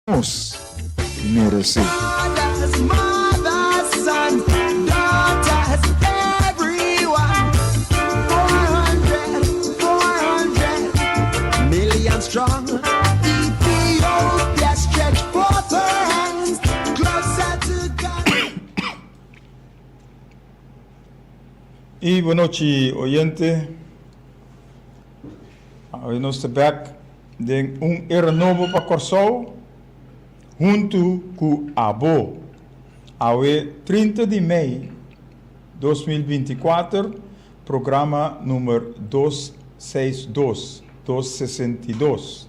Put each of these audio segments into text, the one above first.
Nos meresé. Y bonochi oyente. Awe nos ta bek den un era nobo pa Kòrsou huntu ku abo. Awe 30 di mei 2024, programa numer dos seis dos, dos sesenta i dos.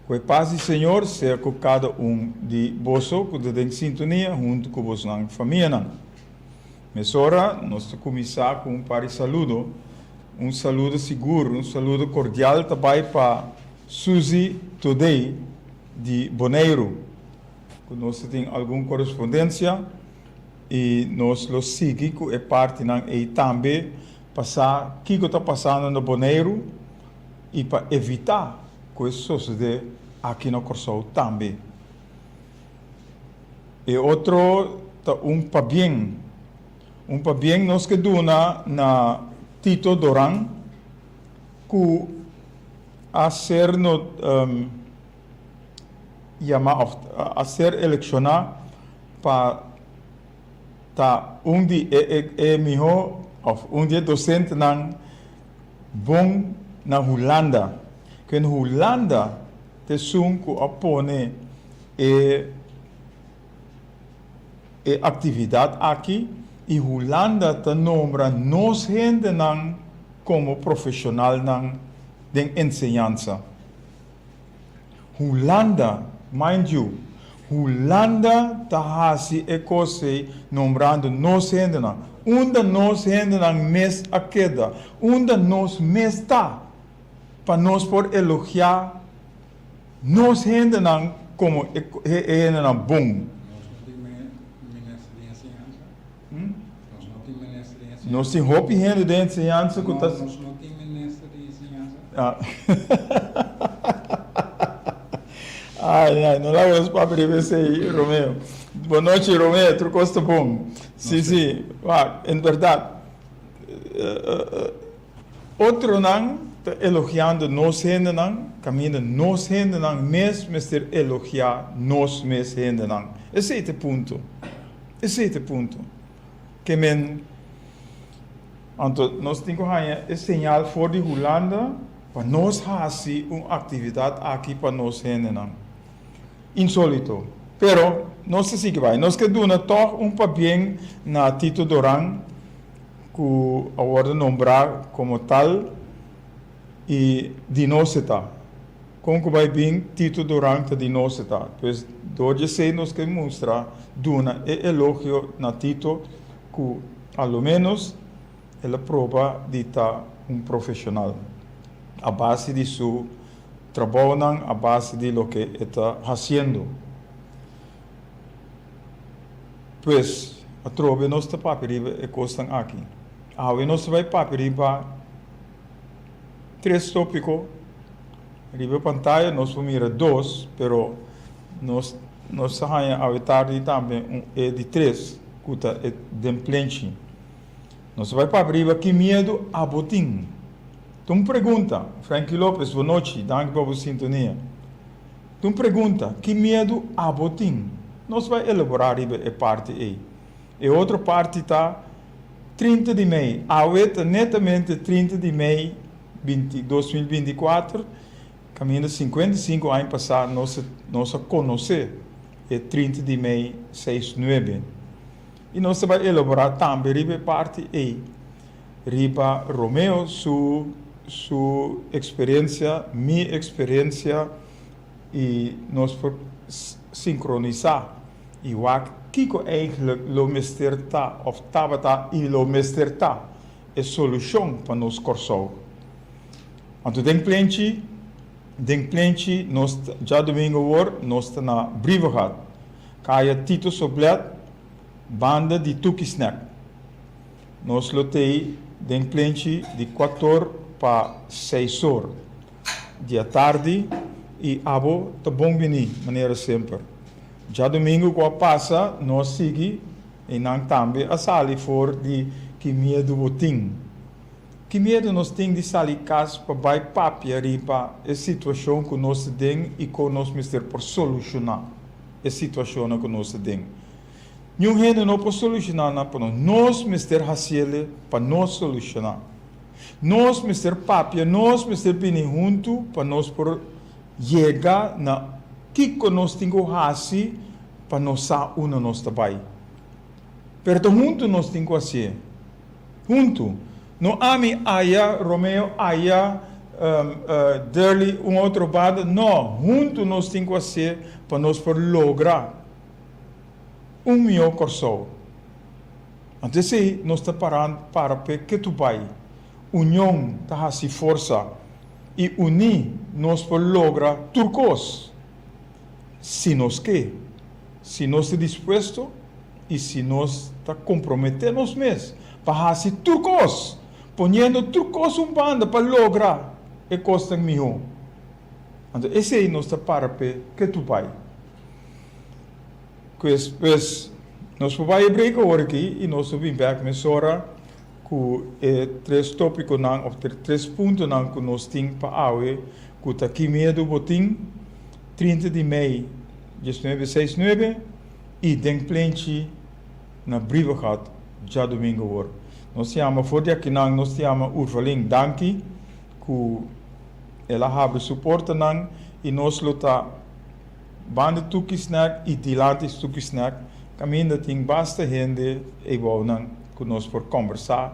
Ku e pas di Señor sea ku kada un di boso ku ta den sintonia huntu ku bosnan famianan. Mesora nos ta kuminsá ku un par di saludo. Un saludo sigur, un saludo kordial ta bai pa Suzy Todey di Boneiru, ku nos ta tin algun korespondensia i nos lo sigui ku e partinan ei tambe pa sa kiko ta pasando na Boneiru i pa evitá ku e sosodé aki na Kòrsou tambe. E otro ta un pabien. Un pabien nos ke duna na Tito Doran ku a ser no yama of a ser elekshoná pa ta un di e e mihó of un di e dosentenan bon na Hulanda. Ken Hulanda ta esun ku a pone e e actividad aki y Hulanda ta nombra nos hendenan como profesionalnan den enseñansa. Hulanda, mind you, Hulanda ta haci e cos ey nombrando nos hendenan. Unda nos hendenan mes a keda? Unda nos mes ta pa nos por elogia Nos hendenan komo e hendenan bon. Nos no tin minister di enseñansa? Nos no tin minister di enseñansa? Nos tin hopi hende den enseñansa ku ta. No, nos no tin minister di enseñansa. Ai, ai, no laga nos papia riba esei, Romeo. Bon nochi, Romeo, tur kos ta bon. Si, si, wak, en bèrdat. Otronan ta elogiando nos hendenan, kaminda nos hendenan mes mester elogiá nos mes hendenan. Esei ta e punto. Esei ta e punto. Ke men, anto nos tin ku haña e señal for di Hulanda pa nos hasi un aktividat aki pa nos hendenan. Insólito. Pero nos ta sigui bai. Nos ke duna tòg un pabien na Tito Doran. Ku a wòrdu nombrá komo tal i di nos e ta. Kon ku bai bin Tito Duran ta di nos e ta. Pues dor di esei nos ke mustra duna e elogio na Tito ku a lo ménos el a proba di ta un profeshonal a base di su trabounan, a base di loke e ta hasiendo. Pues, atrobe nos ta papia riba e kosnan aki. Awe nos ta bai papia riba tres tópiko. Riba e pantaya nos por mira dos, pero nos nos ta haña awe tardi tambe un e di tres ku ta e den plenchi. Nos ta bai papia riba ki miedu abo tin. Ta un pregunta. Frankie Lopez, bonochi, danki pa bo sintonia. Ta un pregunta, ki miedu abo tin? Nos bai elaborá riba e parti ei. E otro parti ta 30 di mei. Awe ta netamente 30 di mei binti 2024, kaminda 55 aña pasá nos nos a konosé e 30 di mei seis nuebe. I nos ta bai elaborá tambe riba e parti ei, riba Romeo su su eksperensia, mi eksperensia i nos por sinkronisá i wak kiko eigentlik lo mester ta òf tabata i lo mester ta e solushon pa nos Kòrsou. Anto den plenchi, den plenchi nos djadumingu awor nos ta na Brievengat, kaya Tito Soblet, banda di Tuki Snack. Nos lo tei den plenchi di kuator pa seisor di atardi. i abo ta bon bini manera semper. Djadumingu ku a pasa no a sigui i nan tambe a sali for di ki miedu bo tin. Ki miedu nos tin di sali kas pa bai papia riba e situashon ku nos ta den i kon nos mester por solushoná e situashonnan ku nos ta den? Niun hende no por solushoná nan pa nos. Nos mester hasiel pa nos solushoná. Nos mester papia, nos mester bini huntu pa nos por yega na kiko nos tin ku hasi pa nos sa unda nos ta bai. Pero ta huntu nos tin ku hasié. Huntu. No ami aya, Romeo aya, Derly un otro banda. No, huntu nos tin ku hasié pa nos por logra un mihó Kòrsou. Anto esei nos ta para para p'e ketu bai. Union ta hasi forsa i uní nos por logra tur kos, si nos ke, si nos ta dispuesto i si nos ta komprometé nos mes pa hasi tur kos, poniendo tur kos un banda pa logra e kosnan mihó. Anto esei nos ta para p'e ketu bai. Pues, pues, nos por bai e break awor aki i nos lo bin bek mesora ku e tres tópikonan òf tres puntonan ku nos tin pa awe ku ta Ki miedu bo tin? 30 di mei diesnuebe seis nuebe i Den Plenchi na Brievengat djadumingu awor. Nos yama for di akinan nos ta yama Urvalin danki ku el a habri su portanan i nos lo ta Banda Tuki Snack i dilanti Tuki Snack kaminda tin basta hende eibounan ku nos por kombersá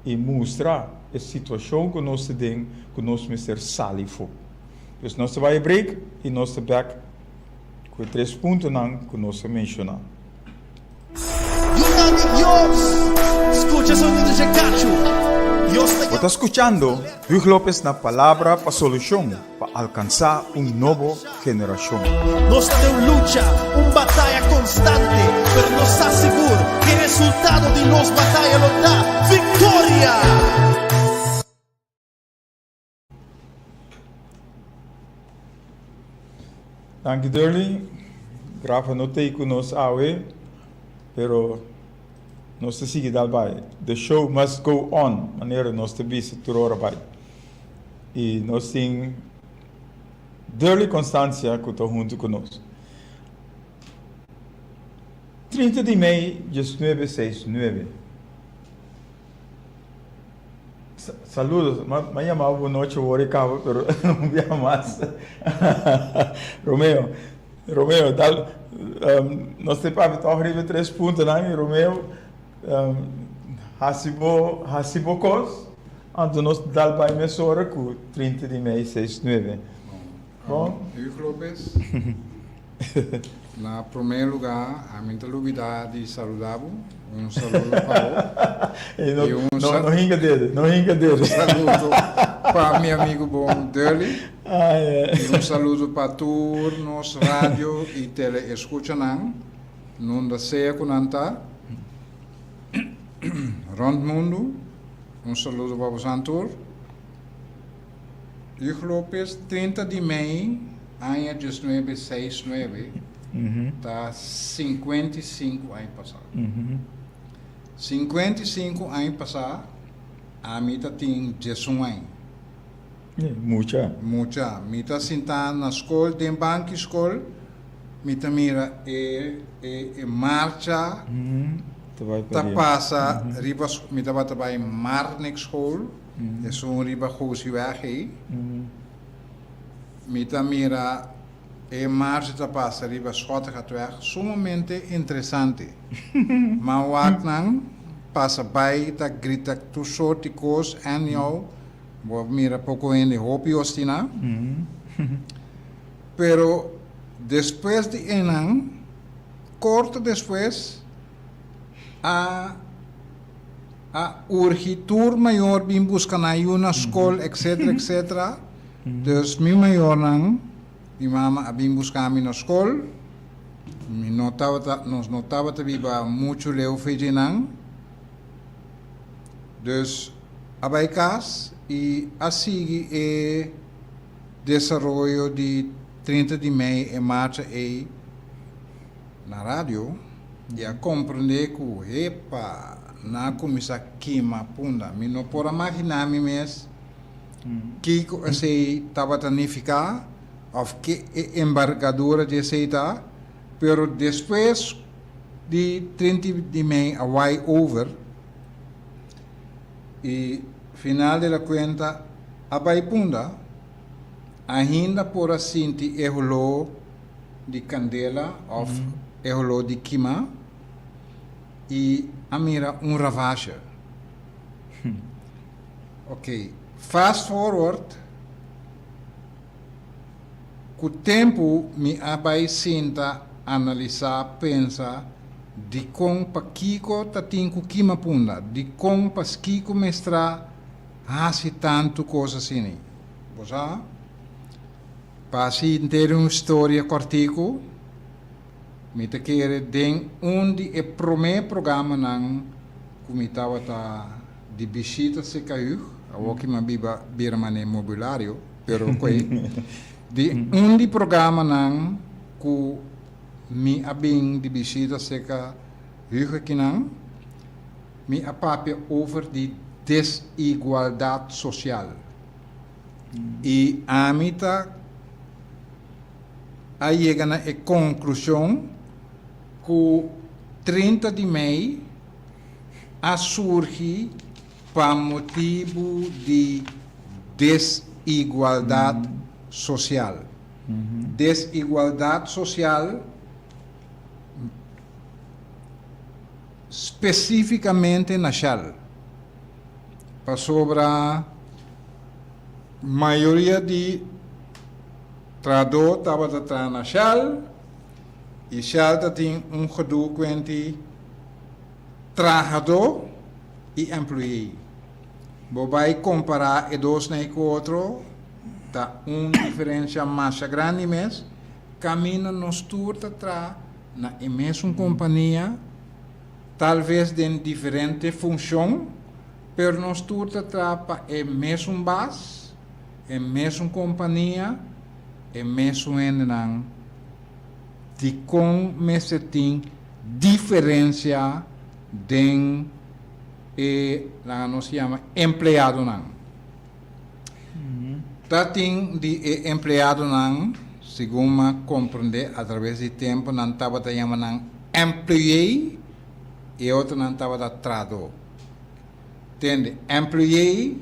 i mustra e situashon ku nos ta den ku nos mester sali afó. Dus nos ta bai e break i nos ta bèk ku e tres puntonan ku nos a menshoná. Yunan di Dios, scucha sonido dje cachu. Dios ta Bo ta skuchando Huug Lopez na Palabra pa Solushon pa alkansá un nobo generashon. Nos ta den un lucha, un bataya constante, pero nos sa sigur cu e resultado di nos bataya lo ta victoria! Danki Durley, Rafa no t'ei ku nos awe, pero nos ta sigui dal bai. The show must go on, manera nos ta bisa tur ora bai. I nos tin Durley Constancia ku ta huntu ku nos. 30 di mei 19 seis nuebe. Saludos, m'a yama bo nochi awor e caba pero un bia mas. Romeo, Romeo, dal, nos te papia toch riba e tres puntonan y Romeo haci bo, haci bo cos, anto nos dal bay mesora cu 30 di mei seis nuebe. Bon. Hugo Lopez, na prome lugar ami ta lubida di saluda bo, un saludo pa bo. Ey, no, no, no hinka dede, no hinka dede. Un saludo pa mi amigo bon Durley. Ay, ay. Y un saludo pa tur nos radio y tele escuchanan, nunda sea cu nan ta, rond mundo, un saludo pa bosan tur. Hugo Lopez, 30 di mei aña diesnuebe seis nuebe, ta 55 aña pasá. 55 aña pasá, ami ta tin diesun aña. Mucha. Mucha. Mi ta sintá na skol, den banki skol, mi ta mira e e e marcha ta pasa riba, mi tabata bai Marnix School. Esun riba Gosiweg ei. Mi ta mira e marcha ta pasa riba Schottegatweg sumamente interesante. Ma wak nan pasa bai ta grita tur sort di kos anyhow bo a mira poko hende hopi ostina. Pero despues di einan korto despues a. A urgi tur mayor bin buska nan yu na skol etcetera etcetera. Dus mi mayornan, mi mama a bin buska mi na skol. Mi no tabata, nos no tabata biba muchu leu fe dje nan. Dus a bai kas i a sigui e desaroyo di. 30 di mei e marcha ei na radio i a komprendé ku hepa nan a kuminsá kima Punda. Mi no por a maginá mi mes kiko esei tabata nifiká òf ke e embargadura di esei ta, pero despues di 30 di mei a wai over i final de la kuenta a bai Punda. Ainda por a sinti e holó di kandela òf e holó di kimá i a mira un ravasje. Ok, fast forward, ku tempu mi a bai sinta analisá, pensa dikon pakiko ta tin ku kima Punda, dikon paskiko mester hasi tantu kos asina. Bo sa? Pa hasi henter un historia kòrtiku, mi ta kere den un di e promé programanan ku mi tabata di bishita serka Hug, awor ki mi a biba bira manera mobilario, pero koe, di un di programanan ku mi a bin di bishita serka Hug akinan, mi a papia over di desigualdat sosial. I ami ta a yega na e konklushon ku 30 di mei a surgi pa motibu di desigualdat sosial. Desigualdat sosial spesífikamente na Shell. Pasobra mayoria di trahadó tabata traha na Shell i Shell ta tin un gedoe kuenti trahadó i employee. Bo bai kompará e dosnan ku otro, ta un diferensia masha grandi mes. Kaminda nos tur ta traha na e mesun kompania. Tal ves den diferente funshon, pero nos tur ta traha pa e mesun bas, e mesun kompania, e mesun hendenan. Dikon mester tin diferensia den e laga nos yama empleadonan? Ta tin di e empleadonan, segun m'a komprendé atraves di tempu, nan tabata yama nan employé i e otronan tabata trahadó. Tende, employé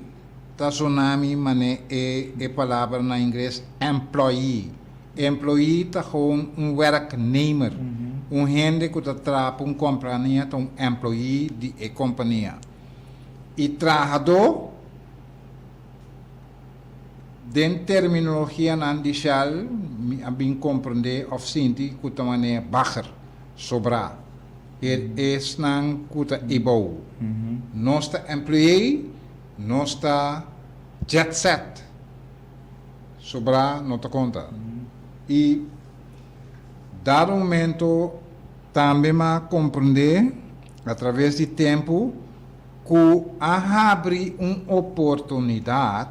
ta sona mi manera e e palabra na ingles employee. Employee ta gewoon un werknemer, un hende ku ta traha pa un kompania ta un employee di e kompania. I trahadó. Den terminologianan di Shell mi a bin comprende of sinti cu ta manera bagger, sobrá. E esnan cu ta ebou. Nos ta employee, nos ta jet set. Sobrá no ta conta. Y dado momento tambe m'a comprende a traves di tempo ku a habri un oportunidat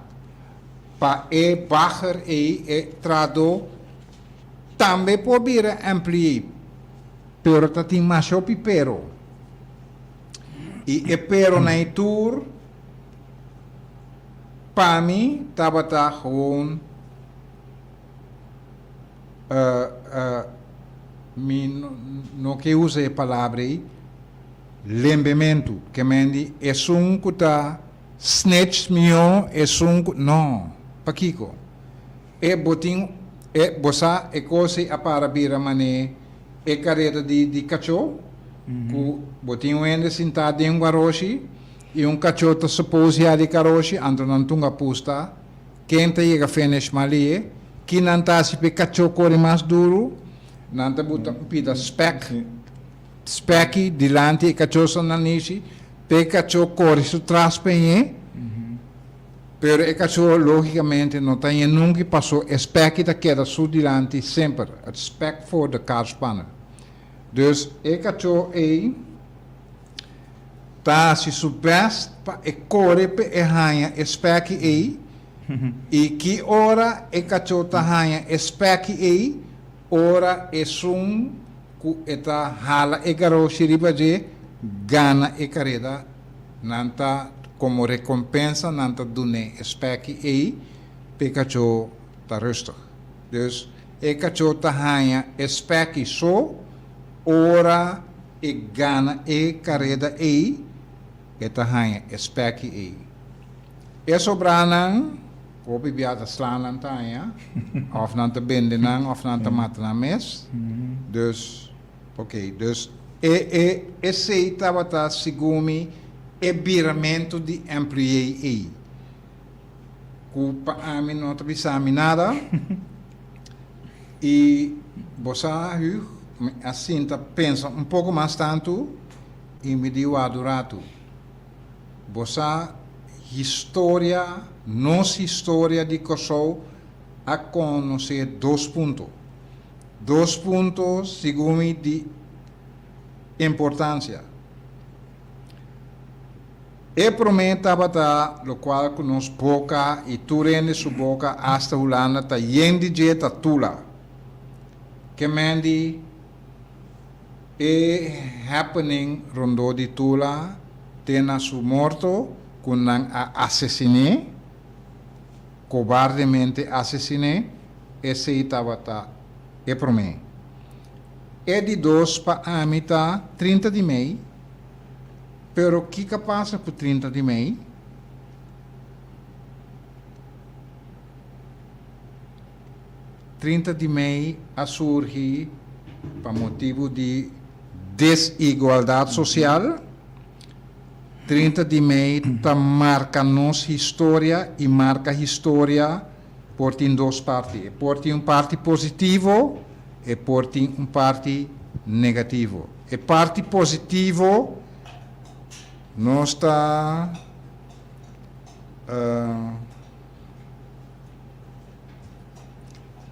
pa e bagger ei, e trahadó, tambe por bira empleé, pero ta tin masha hopi pero. I e peronan ei tur pa mi tabata gewoon mi no ke usa e palabra ei, Lembementu, ke men di esun ku ta snitch mihó esun ku no. Pakiko? E bo tin e bo sa e kos ei a para bira man'é e kareta di di kachó ku bo tin un hende sintá den un garoshi i un kachó ta suppose ya di karoshi anto nan tunga pusta ken ta yega finish mas lihe ki nan ta hasi pa e kachó kore mas duru nan ta buta un pida spek. Speki dilanti e kachó sa nanishi p'e kachó kore su tras peñ'é, pero e kachó lógikamente no ta hañ'é nunki pasó e speki ta keda su dilanti semper, het spek voor de kar spannen. Dus e kachó ei ta hasi su bèst pa e kore p'e e haña e speki ei. I ki ora e kachó ta haña e spèki ei? Ora esun ku e ta hala e garoshi riba dje gana e kareda, nan ta komo rekompensa nan ta dun'é e spèki ei p'e kachó ta rustig. Dus e kachó ta haña e spèki so ora e gana e kareda ei, e ta haña e spèki ei. E sobranan, hopi bia ta sla nan ta haña, òf nan ta bende nan òf nan ta mata nan mes. Dus, oké, dus e e esei tabata segun mi e biramentu di employé ei. Ku pa ami no ta bisa mi nada. I bo sa, Hugh, mi a sinta pensa un poko mas tantu i mi di wak un ratu. Bo sa historia, nos historia di Kòrsou a konosé dos punto. Dos punto segun mi di importansia. E promé tabata lokual ku nos boka i tur hende su boka asta Hulanda ta yen di dje ta Tula. Ke men di E happening rondó di Tula te na su morto ku nan a asesin'é, kobardemente asesin'é, esei tabata e promé. E di dos pa ami ta 30 di mei, pero kiko a pasa ku 30 di mei? 30 di mei a surgi pa motibu di desigualdat sosial. 30 di mei ta marka nos historia i marka historia por tin dos parti. E por tin un parti positivo, e por tin un parti negativo. E parti positivo nos ta.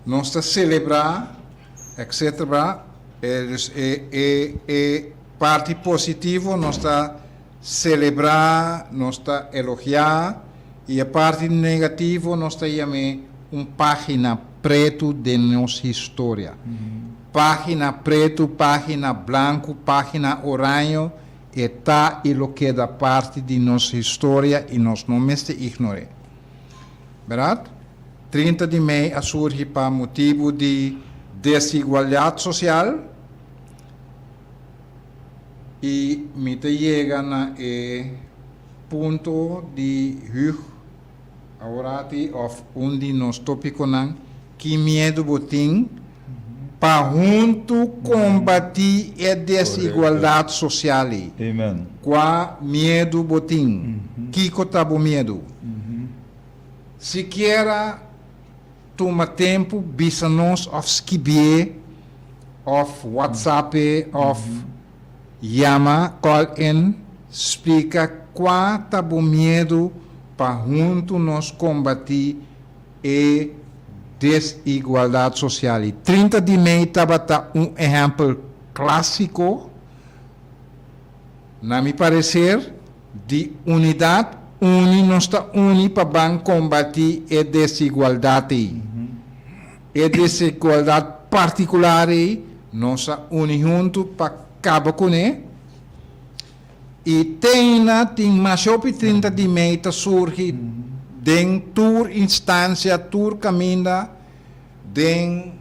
Nos ta selebrá etc. Dus e e e parti positivo nos ta selebrá, nos ta elogiá i e parti negativo nos ta yam'é un página pretu den nos historia. Página pretu, página blanku, página oraño e ta i lo keda parti di nos historia i nos no mester ignor'é. Bèrdat? 30 di mei a surgi pa motibu di desigualdat sosial i mi ta yega na e punto di hug aworati òf un di nos tópikonan, ki miedu bo tin pa huntu kombatí e desigualdat sosial ei? Kua miedu bo tin? Kiko ta bo miedu? Sikiera tuma tempu bisa nos òf skibié òf whatsapp'é òf yama, call in, splika kua ta bo miedu pa huntu nos kombatí e desigualdat sosial. I 30 di mei tabata un ehèmpel klásiko, na mi pareser, Di unidat, uni nos ta uni pa ban kombati e desigualdat ei. E desigualdat partikular ei nos a uni huntu pa kaba kuné. I teina tin masha hopi 30 di mei ta surgi den tur instansia, tur kaminda den.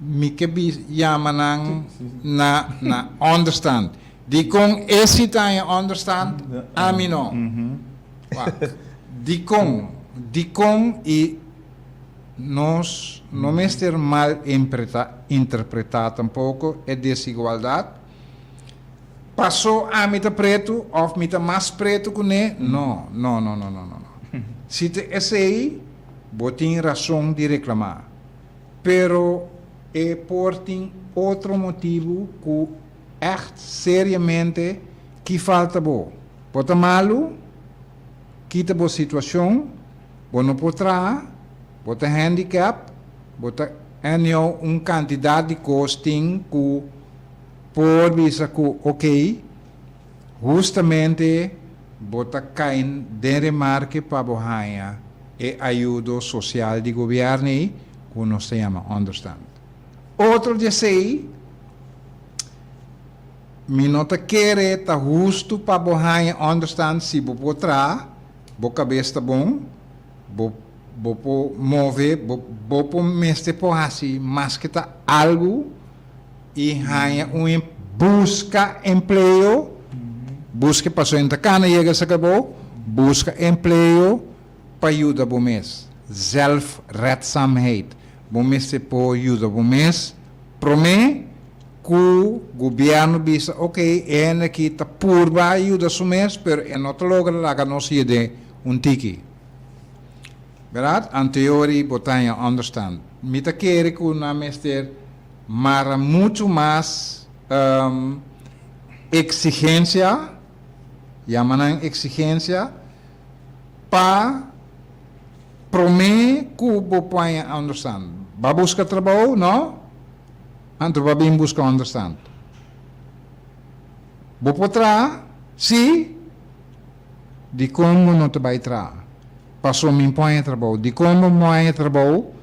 Mi ke bi yama nan na na onderstand. Dikon e si ta haña onderstand, ami no? Wak. Dikon? Dikon i nos no mester mal interpretá tampoko e desigualdat. Pasó ami ta pretu òf mi ta mas pretu ku ne? No, no, no, no, no, no. Si ta esei, bo tin rason di reklamá. Pero e por tin otro motibu ku ègt seriamente ki falta bo. Bo ta malu? Ki ta bo situashon? Bo no por traha? Bo ta handicap? Bo ta anyhow un kantidat di kos tin ku por bisa ku ok, hustamente. Bo ta kai den remarke pa bo haña e ayudo sosial di gobièrnu ei ku nos ta yama ònderstant. Otro di esei, mi no ta kere ta hustu pa bo haña ònderstant si bo por traha, bo kabes ta bon, bo bo por move, bo bo por mester por hasi maske ta algu i haña un buska empleo, buska pasobra e no ta kana yega sa kabo, buska empleo pa yuda bo mes, zelfredzaamheid, bo mester por yuda bo mes prome ku gobièrnu bisa ok e hende aki ta purba yuda su mes pero e no ta logra laga nos yud'é un tiki. Berdad? Anteori bo ta haña understand. Mi ta kere ku nan mester mara muchu mas exigencia, yama nan exigencia, pa prome ku bo por haña understand. Ba buska trabou, no? Anto ba bin buska understand. Bo por traha? Si. Dikon bo no ta bai traha? Paso mi por haña trabou. Dikon bo no haña trabou?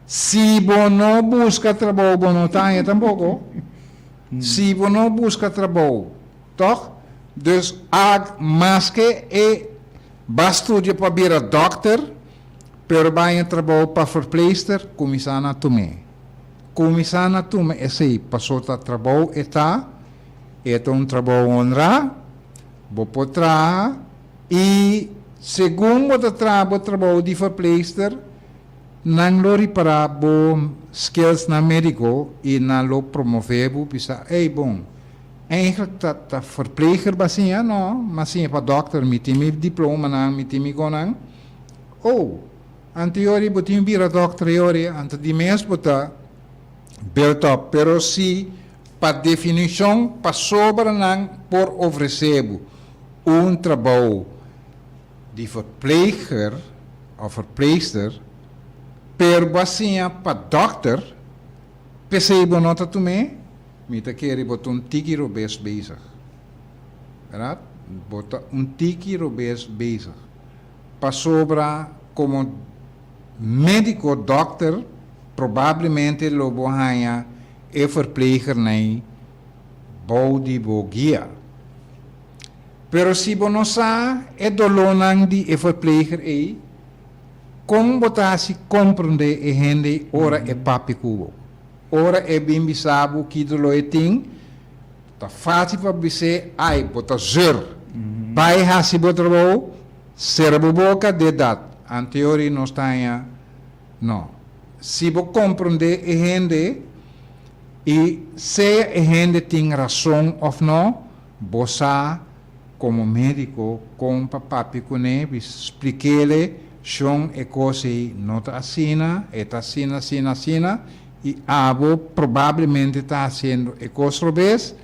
Si bo no buska trabou bo no ta haña tampoko. Si bo no buska trabou, tòg? Dus ag maske e ba studia pa bira dòkter, pero ba haña trabou pa verpleegster, kuminsá na tum'é. Kuminsá na tuma esei, paso ta trabou e ta, e ta un trabou honrá. Bo por traha i segun bo ta traha bo trabou di verpleegster, nan lo ripará bo skillsnan médiko i nan lo promové bo bisa, Ey, bon, eigenlijk ta ta verpleger bo a siña? No, mi a siña pa dòkter, mi tin mi diplomanan, mi tin mi konan. Oh, anto yori bo tin bira dòkter yori, anto di mes bo ta built up. Pero si Pa definishon pasobra nan por ofresé bo un trabou di verpleger òf verpleegster, pero bo a siña pa dòkter, p'esei bo no ta tum'é, mi ta kere bo ta un tiki robes bezig. Bèrdat? Bo ta un tiki robes bezig. Pasobra komo médiko, dòkter, probablemente lo bo haña E verplegernan bou di bo guia. Pero si bo no sa e dolónan di e verpleger ei, kon bo ta hasi komprondé e hende ora e papia ku bo? Ora e bin bisa bo ki doló e tin, ta fásil pa bis'é, Ai, bo ta zeur. Bai hasi bo trabou, sera bo boka, dit dat. Anteori nos ta haña No. Si bo komprondé e hende i sea e hende tin rason òf no, bo sa komo médiko kon pa papia kuné, bi splik'é shon e kos ei no ta asina, e ta asina, asina, asina, i abo probablemente ta hasiendo e kos robes,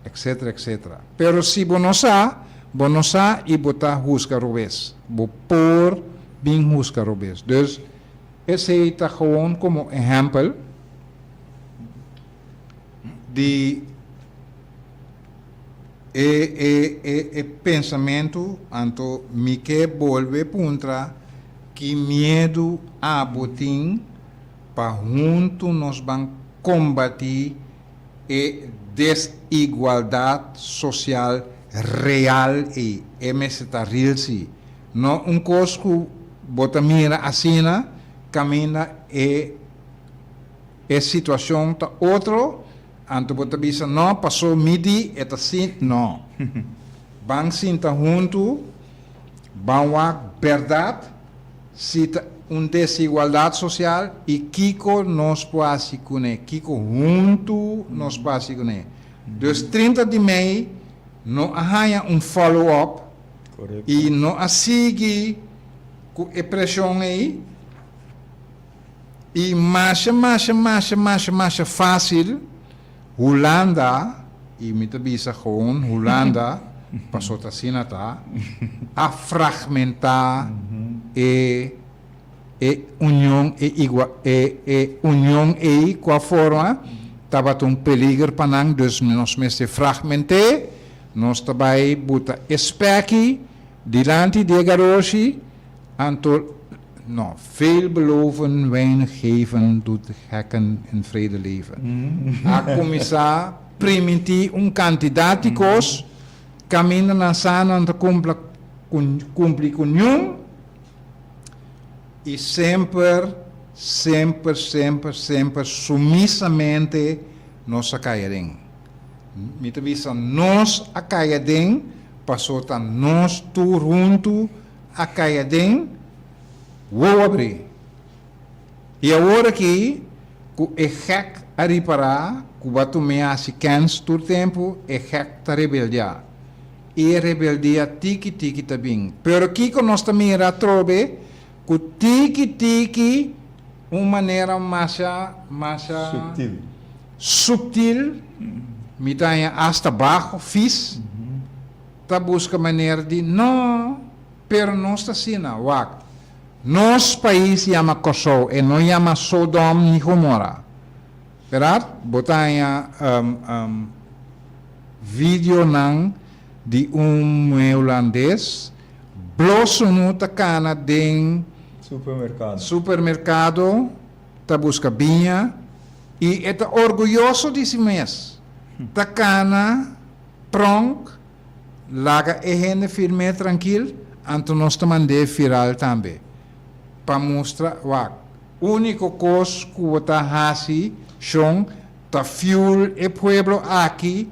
etcetera, etcetera. Pero si bo no sa, bo no sa i bo ta husga robes. Bo por bin husga robes. Dus, esei ta gewoon komo ehèmpel di e e e e pensamentu. Anto mi ke bolbe puntra ki miedu abo tin pa huntu nos ban kombatí E desigualdat sosial real ei, e mester ta real si. No un kos ku bo ta mira asina kaminda e e situashon ta otro, anto bo ta bisa no paso mi di e ta si, no. Ban sinta huntu, ban wak bèrdat. Si ta un desigualdat sosial i kiko nos por hasi kuné, kiko huntu nos por hasi kuné. Dus 30 di mei no a haña un follow up i no a sigui ku e preshon ei i masha masha masha masha masha fásil Hulanda, i mi ta bisa gewoon Hulanda, paso ta asina ta, a fragmentá e e union e igua e e union ei ku a forma tabata un peliger pa nan, dus nos mester fragment'é, Nos ta bai buta e spèki dilanti di e garoshi, anto no, veel beloven, weinig geven, doet gekken in vrede leven. A kuminsá primintí un kantidat di kos kaminda nan sa nan ta kumpla kumpli ku niun i semper, semper, semper, semper sumisamente nos a kai aden. Mi ta bisa nos a kai aden paso ta nos tur huntu a kai aden, wowo abri. I awor aki ku e gek a ripará ku bo a tum'é hasi kèns tur tempu, e gek ta rebeldiá. I e rebeldia tiki tiki ta bin. Pero kiko nos ta mira atrobe? Ku tiki tiki un manera masha masha Subtil. subtil, mi ta haña asta baho, fis, ta buska manera di no, pero nos ta asina, wak, nos pais yama Kòrsou, e no yama Sodom ni Gomora. Bèrdat? Bo ta haña videonan di un muhé hulandes blo sunu ta kana den Supermerkado. supermerkado ta buska biña i e ta orguyoso di si mes. Ta kana pronk laga e hende firm'é trankil, anto nos ta mand'é viral tambe pa mustra wak. Úniko kos ku bo ta hasi, shon, ta fuel e pueblo aki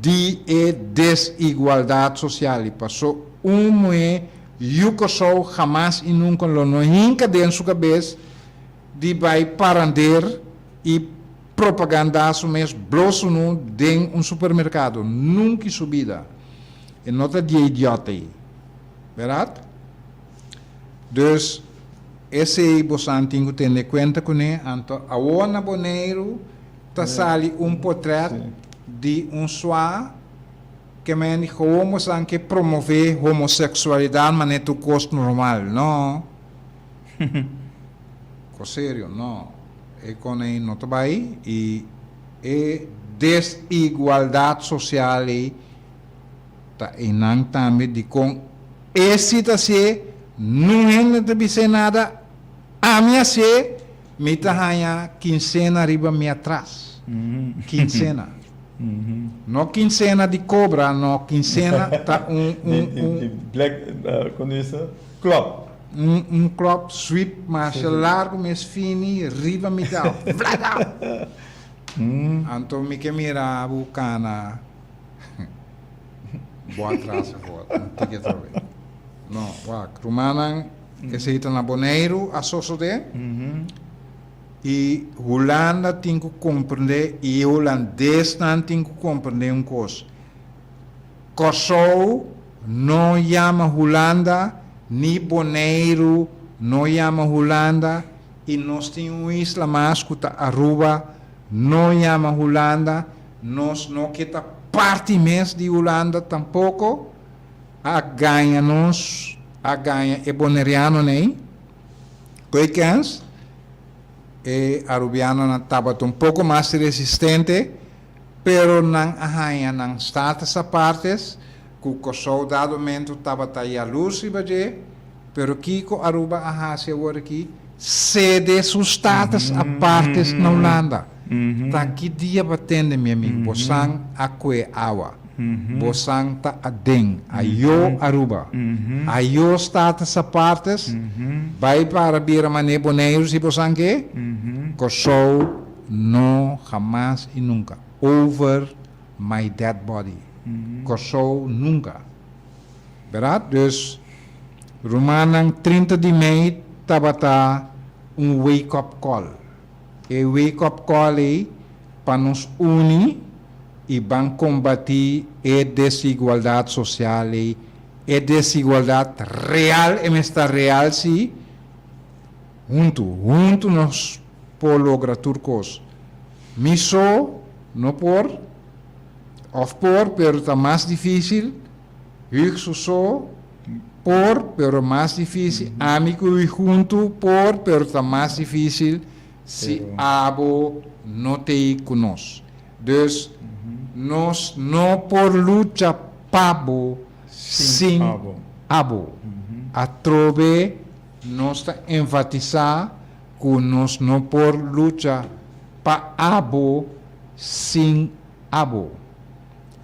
di e desigualdat sosial i paso un muhé yu Kòrsou hamas i nunka lo no hinka den su kabes di bai parander i propagandá su mes blo sunu den un supermerkado. Nunka i su bida. E no ta di e idiota ei. Bèrdat? Dus esei bosan tin ku tene kuenta kuné. Anto awor na Boneiru ta sali un potrèt di un swa ke men di gewoon bosan ke promové homoseksualidat manera tur kos normal. No. Kos serio, no. E kon ei no ta bai i e desigualdat sosial ei ta einan tambe dikon e si ta hasié, nun hende ta bis'é nada, ami hasié, mi ta haña kinsena riba mi atras. Kinsena. No kinsena di kobra, no, kinsena ta un, un, un. Di black, kon di bisa? Klòp. Un, un klòp sweep masha largu mes fini riba mi tau. Vlada! Anto mi ke mira bo kana. Bo atras afo, un tiki atrobe. No, wak, rumannan, esei ta na Boneiru a sosodé. I Hulanda tin ku komprendé i e hulandesnan tin ku komprendé un kos. Kòrsou no yama Hulanda, ni Boneiru no yama Hulanda i nos tin un isla mas ku ta Aruba no yama Hulanda. Nos no ke ta parti mes di Hulanda tampoko. A gaña nos, a gaña e bonerianonan ei. Koe kens, e arubianonan tabata un poko mas resistente, pero nan a haña nan status apartes, ku Kòrsou dado momento tabata yalurs riba dje, pero kiko Aruba a hasi awor aki? Sede su status apartes na Hulanda. Ta ki dia bo a tende, mi amigu? Bo san a kue awa. Bo san ta aden. Ayo Aruba. Ayo status apartes. Bai para bira mané Boneiru si bo san ke. Kòrsou no hamas i nunka. Over my dead body. Kòrsou nunka. Bèrdat? Dus, rumannan, 30 di mei tabata un wake up call. E wake up call ei pa nos uni i ban kombatí e desigualdat sosial ei, e desigualdat real, e mester ta real sí, huntu, huntu nos por logra tur kos. Mi so no por, òf por pero ta mas difísil, Huug su so por pero mas difísil, ami ku Huug huntu por pero ta mas difísil si abo no t'ei ku nos. Dus, Nos no por lucha pa bo sin abo. Atrobe nos ta enfatisá ku nos no por lucha pa abo sin abo.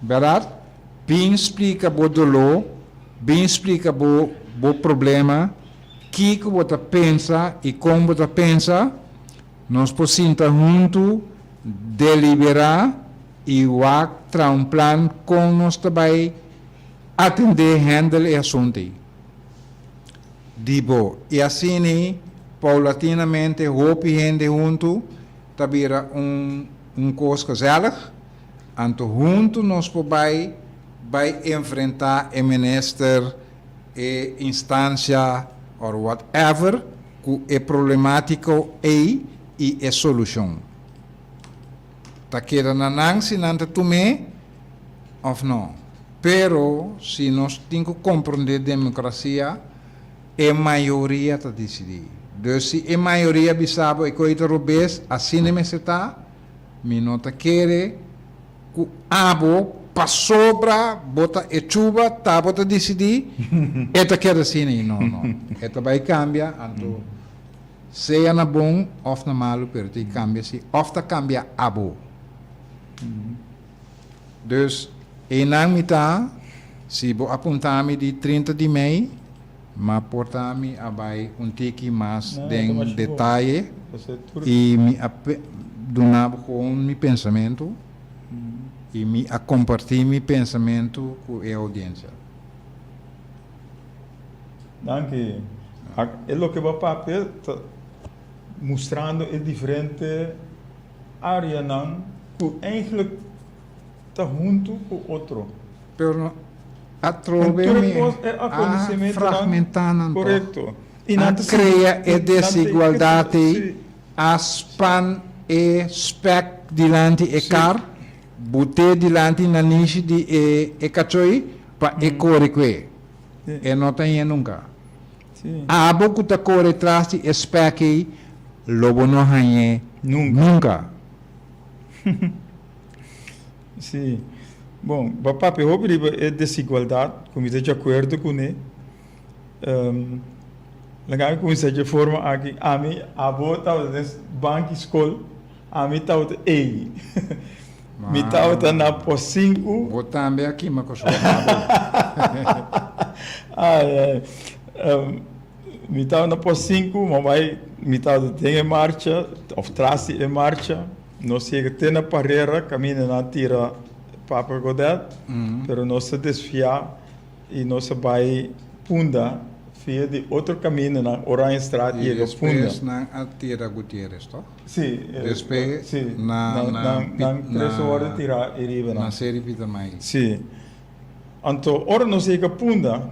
Bèrdat? Bin splika bo doló, bin splika bo bo problema, kiko bo ta pensa i kon bo ta pensa. Nos por sinta huntu, deliberá i wak traha un plan kon nos ta bai atendé, handle, e asuntu ei di bo. I asina paulatinamente hopi hende huntu ta bira un un kos gezellig, anto huntu nos por bai bai enfrentá e minister, e instancia or whatever ku e problemátiko ei i e solushon. Ta keda na nan si nan ta tum'é òf no. Pero si nos tin ku komprondé demokrasia, e mayoria ta disidí. Dus si e mayoria bisa bo e koi ta robes, asina mester ta, mi no ta kere ku abo pasobra bo ta e chuba ta bo ta disidí e ta keda asina i no no e ta bai kambia anto sea na bon òf na malu pero ta kambia si òf ta kambia abo dus einan mi ta si bo apunta mi di 30 di mei ma por ta mi a bai un tiki mas den detaye i mi a duna bo gewoon mi pensamentu i mi a kompartí mi pensamentu ku e oudiensia. Danki. E loke bo a papia ta mustrando e diferente areanan ku eigenlijk ta huntu ku otro. Pero no atrobe mi a fragmentá nan tòg. A krea e desigualdat ei, a span e spèk dilanti e kar, but'é dilanti nanishi di e kachoi pa e kore ku e. E no ta hañ'é nunka. Abo ku ta kore tras di e spèk ei, lo bo no hañ'é nunka. Sí. Bon, bo a papia hopi riba e desigualdat, ku mi ta djakuerdo kuné. Laga mi kuminsá dje forma aki, ami, abo tabata den banki skol, ami tabata ei. Mi tabata na pos sinku. Bo tambe a kima ku su abo. Ai, ai. Mi tabata na pos sinku, mi a bai, mi tabata den e marcha, òf tras di e marcha. Nos yega te na Parera kaminda nan a tira Papa Godet, pero nos a desviá i nos a bai Punda via di otro kamindanan, Oranjestraat I yega Punda. despues nan a tira Gutierrez, toch? Sí, Despues sí, na nan na nan nan tres a wòrdu tirá i riba na nan. Seri Pietermaai. Sí. Anto ora nos yega Punda,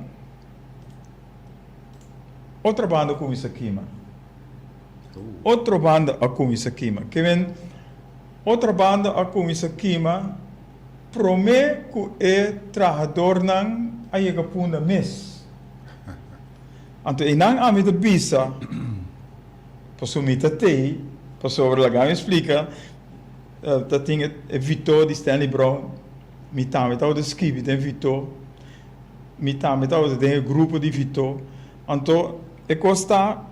otro banda a kuminsá kima. Otro banda a kuminsá kima. Ke men, otro banda a kuminsá kima promé ku e trahadornan a yega Punda mes. Anto einan ami ta bisa, pasobra mi ta tei, pasobra laga mi splika, ta tin e Vito di Stanley Brown, mi tambe tabata skibi den Vito, mi tambe tabata den e grupo di Vito. Anto e kos ta.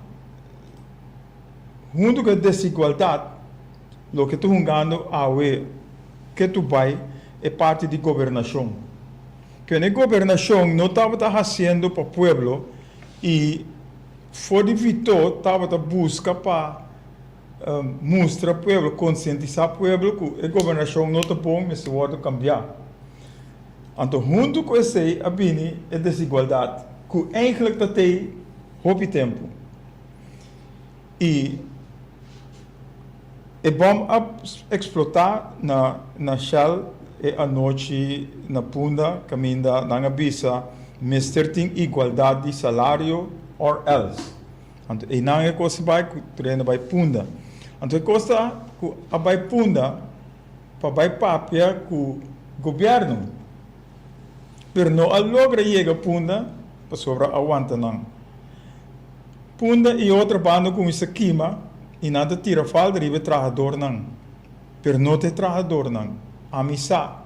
Huntu ku e desigualdat, loke ta hungando awe ke tu bai e parti di gobernashon. Ken e gobernashon no tabata hasiendo pa pueblo i for di Vitó tabata buska pa mustra pueblo, konsientisá pueblo ku e gobernashon no ta bon, mester wòrdu kambiá. Anto huntu ku esei a bini e desigualdat ku eigentlik ta tei hopi tempu. I e bòm a eksplotá na na Shell e anochi na Punda kaminda nan a bisa mester tin igualdat di salario or else. Anto einan e kos a bai ku tren a bai Punda. Anto e kos ta ku a bai Punda pa bai papia ku gobièrnu pero no a logra yega Punda pasobra a wanta nan. Punda i otro banda kuminsá kima i nan ta tira falta riba e trahadornan. Pero no ta e trahadornan. Ami sa.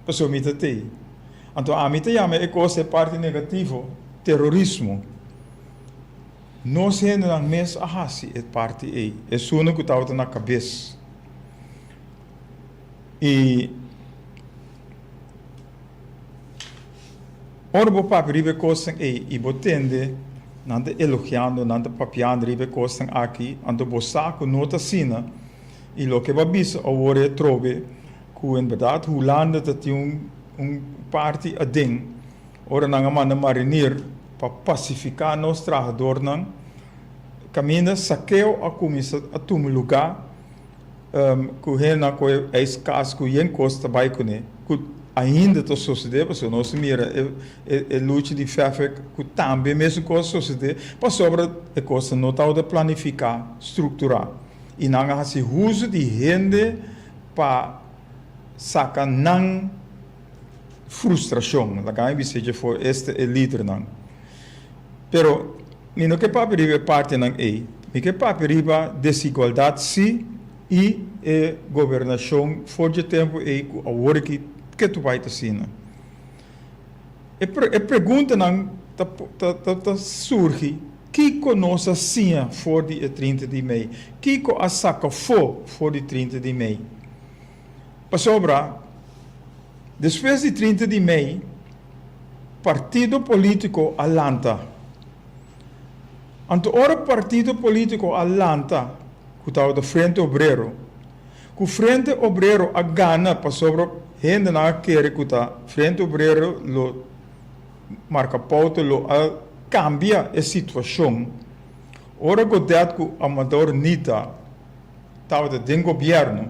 Pasobra mi ta tei. Anto ami ta yama e kos e parti negativo terorismo. Nos hendenan mes a hasi e parti ei, esunnan ku tabata na kabes. I ora bo papia riba e kosnan ei i bo tende nan ta elogiando, nan ta papiando riba e kosnan aki, anto bo sa ku no ta asina. I loke bo a bisa awor e trobe ku en bèrdat Hulanda ta tin un un parti aden ora nan a manda marinir pa pasifiká nos trahadornan kaminda sakeo a kuminsá a tuma lugá ku hendenan ku e ijskas ku yen kos ta bai kuné ku ainda ta sosodé pasobra nos a mira e e lucha di Fefek ku tambe mesun kos a sosodé pasobra e kosnan no tabata planifiká strukturá. I nan a hasi huzu di hende pa saka nan frustrashon. Laga mi bisa dje for este e lidernan. Pero mi no ke papia riba e partinan ei. Mi ke papia riba desigualdat si i e gobernashon for dje tempu ei ku awor aki ke tur bai ta asina. E e preguntanan ta ta ta surgi, Kiko nos a siña for di e 30 di mei? Kiko a saka afó for di 30 di mei? Pasobra despues di 30 di mei partido polítiko a lanta. Anto ora partido polítiko a lanta ku tabata Frente Obrero, Ku Frente Obrero a gana pasobra hendenan a kere ku ta Frente Obrero lo marka pouta, lo a kambia e situashon. Ora Godett ku Amador Nita tabata den gobièrnu,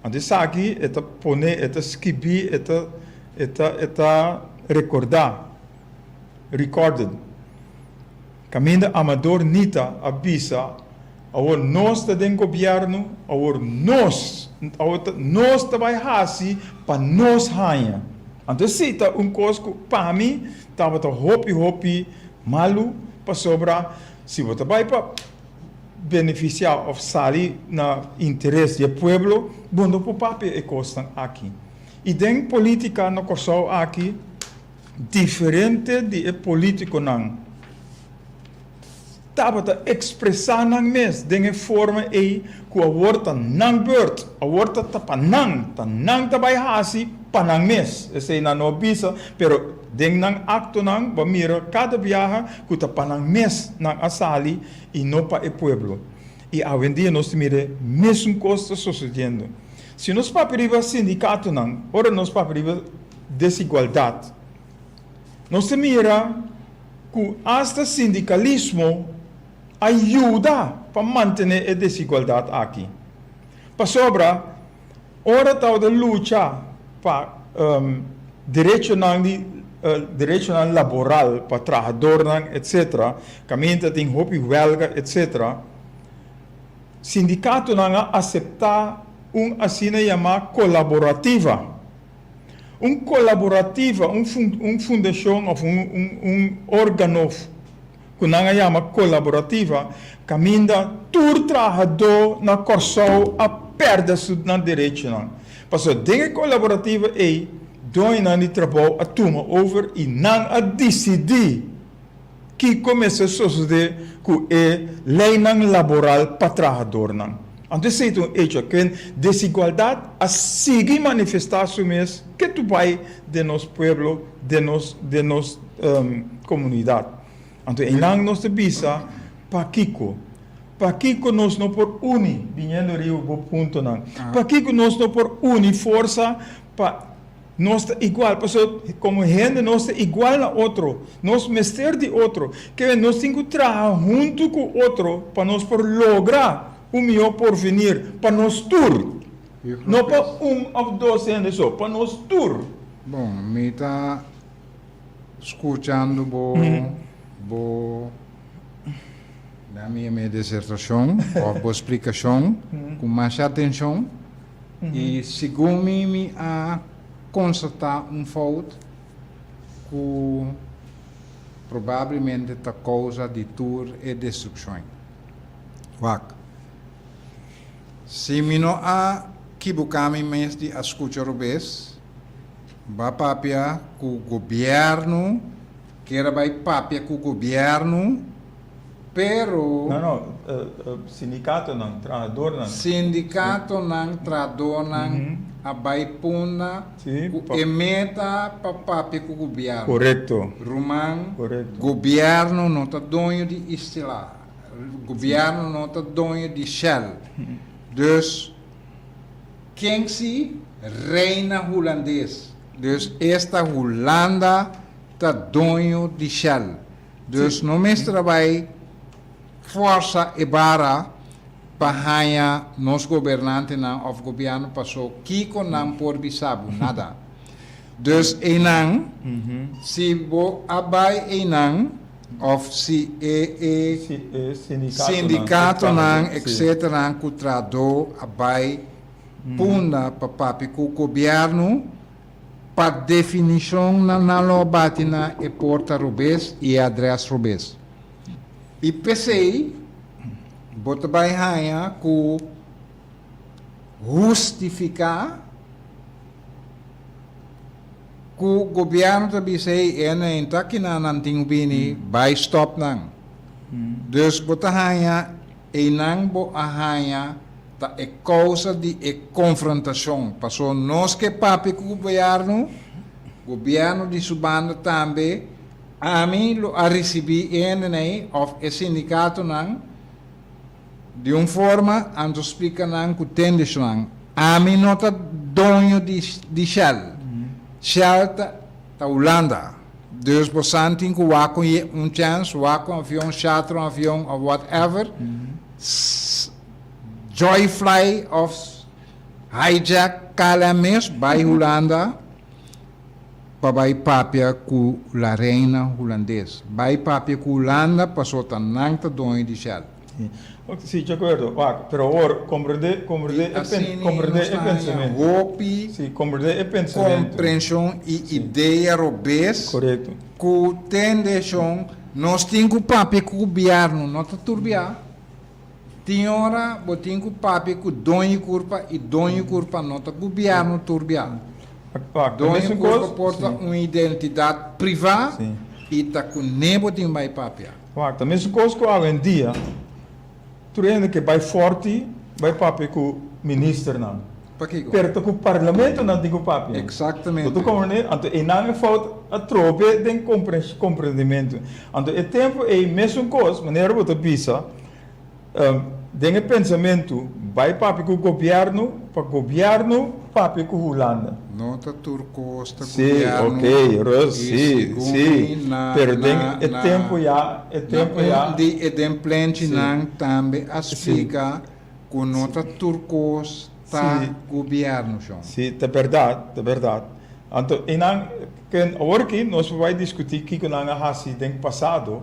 anto esaki e ta pone, e ta skibí, e ta e ta e ta rekordá, recorded, kaminda Amador Nita a bisa, Awor nos ta den gobièrnu, awor nos, awor ta nos ta bai hasi pa nos haña. Anto esei ta un kos ku pa mi tabata hopi hopi malu, pasobra si bo ta bai pa benefisiá òf sali na interes di e pueblo, bo no por papia e kosnan aki. I den polítika na Kòrsou aki, diferente di e polítikonan, Tabata ekspresá nan mes den e forma ei ku awor ta nan beurt, awor ta ta pa nan, ta nan ta bai hasi pa nan mes. Esei nan no a bisa, pero den nan aktonan bo a mira kada biaha ku ta pa nan mes nan a sali i no pa e pueblo. I awendia nos ta mira e mesun kos ta sosodiendo. Si nos papia riba sindikatonan, ora nos papia riba desigualdat, nos ta mira ku asta sindikalismo a yuda pa mantené e desigualdat aki. Pasobra ora tabata lucha pa derechonan di derechonan laboral pa trahadornan etcetera, kaminda tin hopi wèlga etcetera, sindikatonan a aseptá un asina yamá kolaborativa. Un kolaborativa, un un fundashon òf un un un órgano ku nan a yama kolaborativa kaminda tur trahadó na Kòrsou a pèrdè su nan derechonan. Pasobra den e kolaborativa ei doñonan di trabou a tuma over i nan a disidí Kiko mester sosodé ku e leinan laboral pa trahadornan? Anto esei ta un echo ku desigualdat a sigui manifestá su mes ketu bai den nos pueblo, den nos den nos komunidat. Anto einan nos ta bisa, Pakiko? Pakiko nos no por uni, biniendo riba bo puntonan, pakiko nos no por uni forsa pa Nos ta igual, pasobra komo hende nos ta igual na otro, nos mester di otro. Kende nos tin ku traha huntu ku otro pa nos por logra un mihó porvenir pa nos tur, no pa un òf dos hende so, pa nos tur. Bon, mi ta skuchando bo, bo na mi mi disertashon òf bo splikashon ku masha atenshon. I segun mi mi a konstatá un fout ku probablemente ta kousa di tur e destrukshon. Wak, si mi no a kibuká mi mes di a skucha robes. Ba papia ku gobièrnu, ker a bai papia ku gobièrnu, pero. No, no, sindikatonan, trahadornan. Sindikatonan, trahadornan a bai Punda ku e meta pa papia ku gobièrnu. Korekto. Ruman, gobièrnu no ta doño di Isla, gobièrnu no ta doño di Shell. Dus. Ken si Reina Hulandes? Dus esta Hulanda ta doño di Shell. Dus no mester a bai forsa e bara pa haña nos gobernantenan of gobierno paso kiko nan por bisa bo? Nada. Dus einan si bo a bai einan of si e e sindikatonan etcetera ku trahadó a bai Punda pa papia ku gobièrnu, pa definishon nan nan lo a bati na e porta robes i e adrès robes. I p'esei bo ta bai haña ku hustifiká Ku gobièrnu ta bisa ei e nan ta kinan nan tin ku bini bai stòp nan. Dus bo ta haña einan bo a haña ta e kousa di e konfrontashon. Paso nos ke papia ku gobièrnu, gobièrnu di su banda tambe, ami lo a risibí e hendenan ei òf e sindikatonan Di un forma, anto splika nan ku tendeshnan, Ami no ta doño di di Shell. Shell ta ta Hulanda. Dus bosan tin ku wak un ye un chèns, wak un avion, charter un avion of whatever, joy fly of hijack KLM mes bai Hulanda pa bai papia ku la reina hulandes. Bai papia ku Hulanda paso ta nan ta doño di Shell. Si, di akuerdo. Wak, pero awor, komprendé, komprendé I e pen, asina komprendé nos e ta haña pensamentu. hopi Si, komprendé e pensamentu. komprenshon i idea robes Korekto. ku tendeshon nos tin ku papia ku gobièrnu, no ta turbiá. Tin ora bo tin ku papia ku doño kurpa i doño kurpa no ta gobièrnu turbiá. Wak, ta Doño mesun kurpa kos. por ta Si. un identidat privá Si. i ta kuné bo tin bai papia. Wak, ta mesun kos ku awendia tur hende ke bai forti bai papia ku ministernan. Pakiko? Pero ta ku parlamentonan tin ku papia. Exactamente. Bo ta komprende? Anto einan e fout atrobe den komprendimentu. Anto e tempu ei mesun kos, manera bo ta bisa, Den e pensamentu bai papia ku gobièrnu pa gobièrnu papia ku Hulanda. No ta tur kos ta Sí, gobièrnu ok, Rus, i sí, segun sí, mi na pero den na e na tempu ya, e na tempu un ya. di e den Sí, plenchinan tambe a sí, splika ku no ta tur kos ta sí, gobièrnu shon. sí, ta bèrdat, ta bèrdat. Anto einan, ken awor aki nos por bai diskutí kiko nan a hasi den pasado,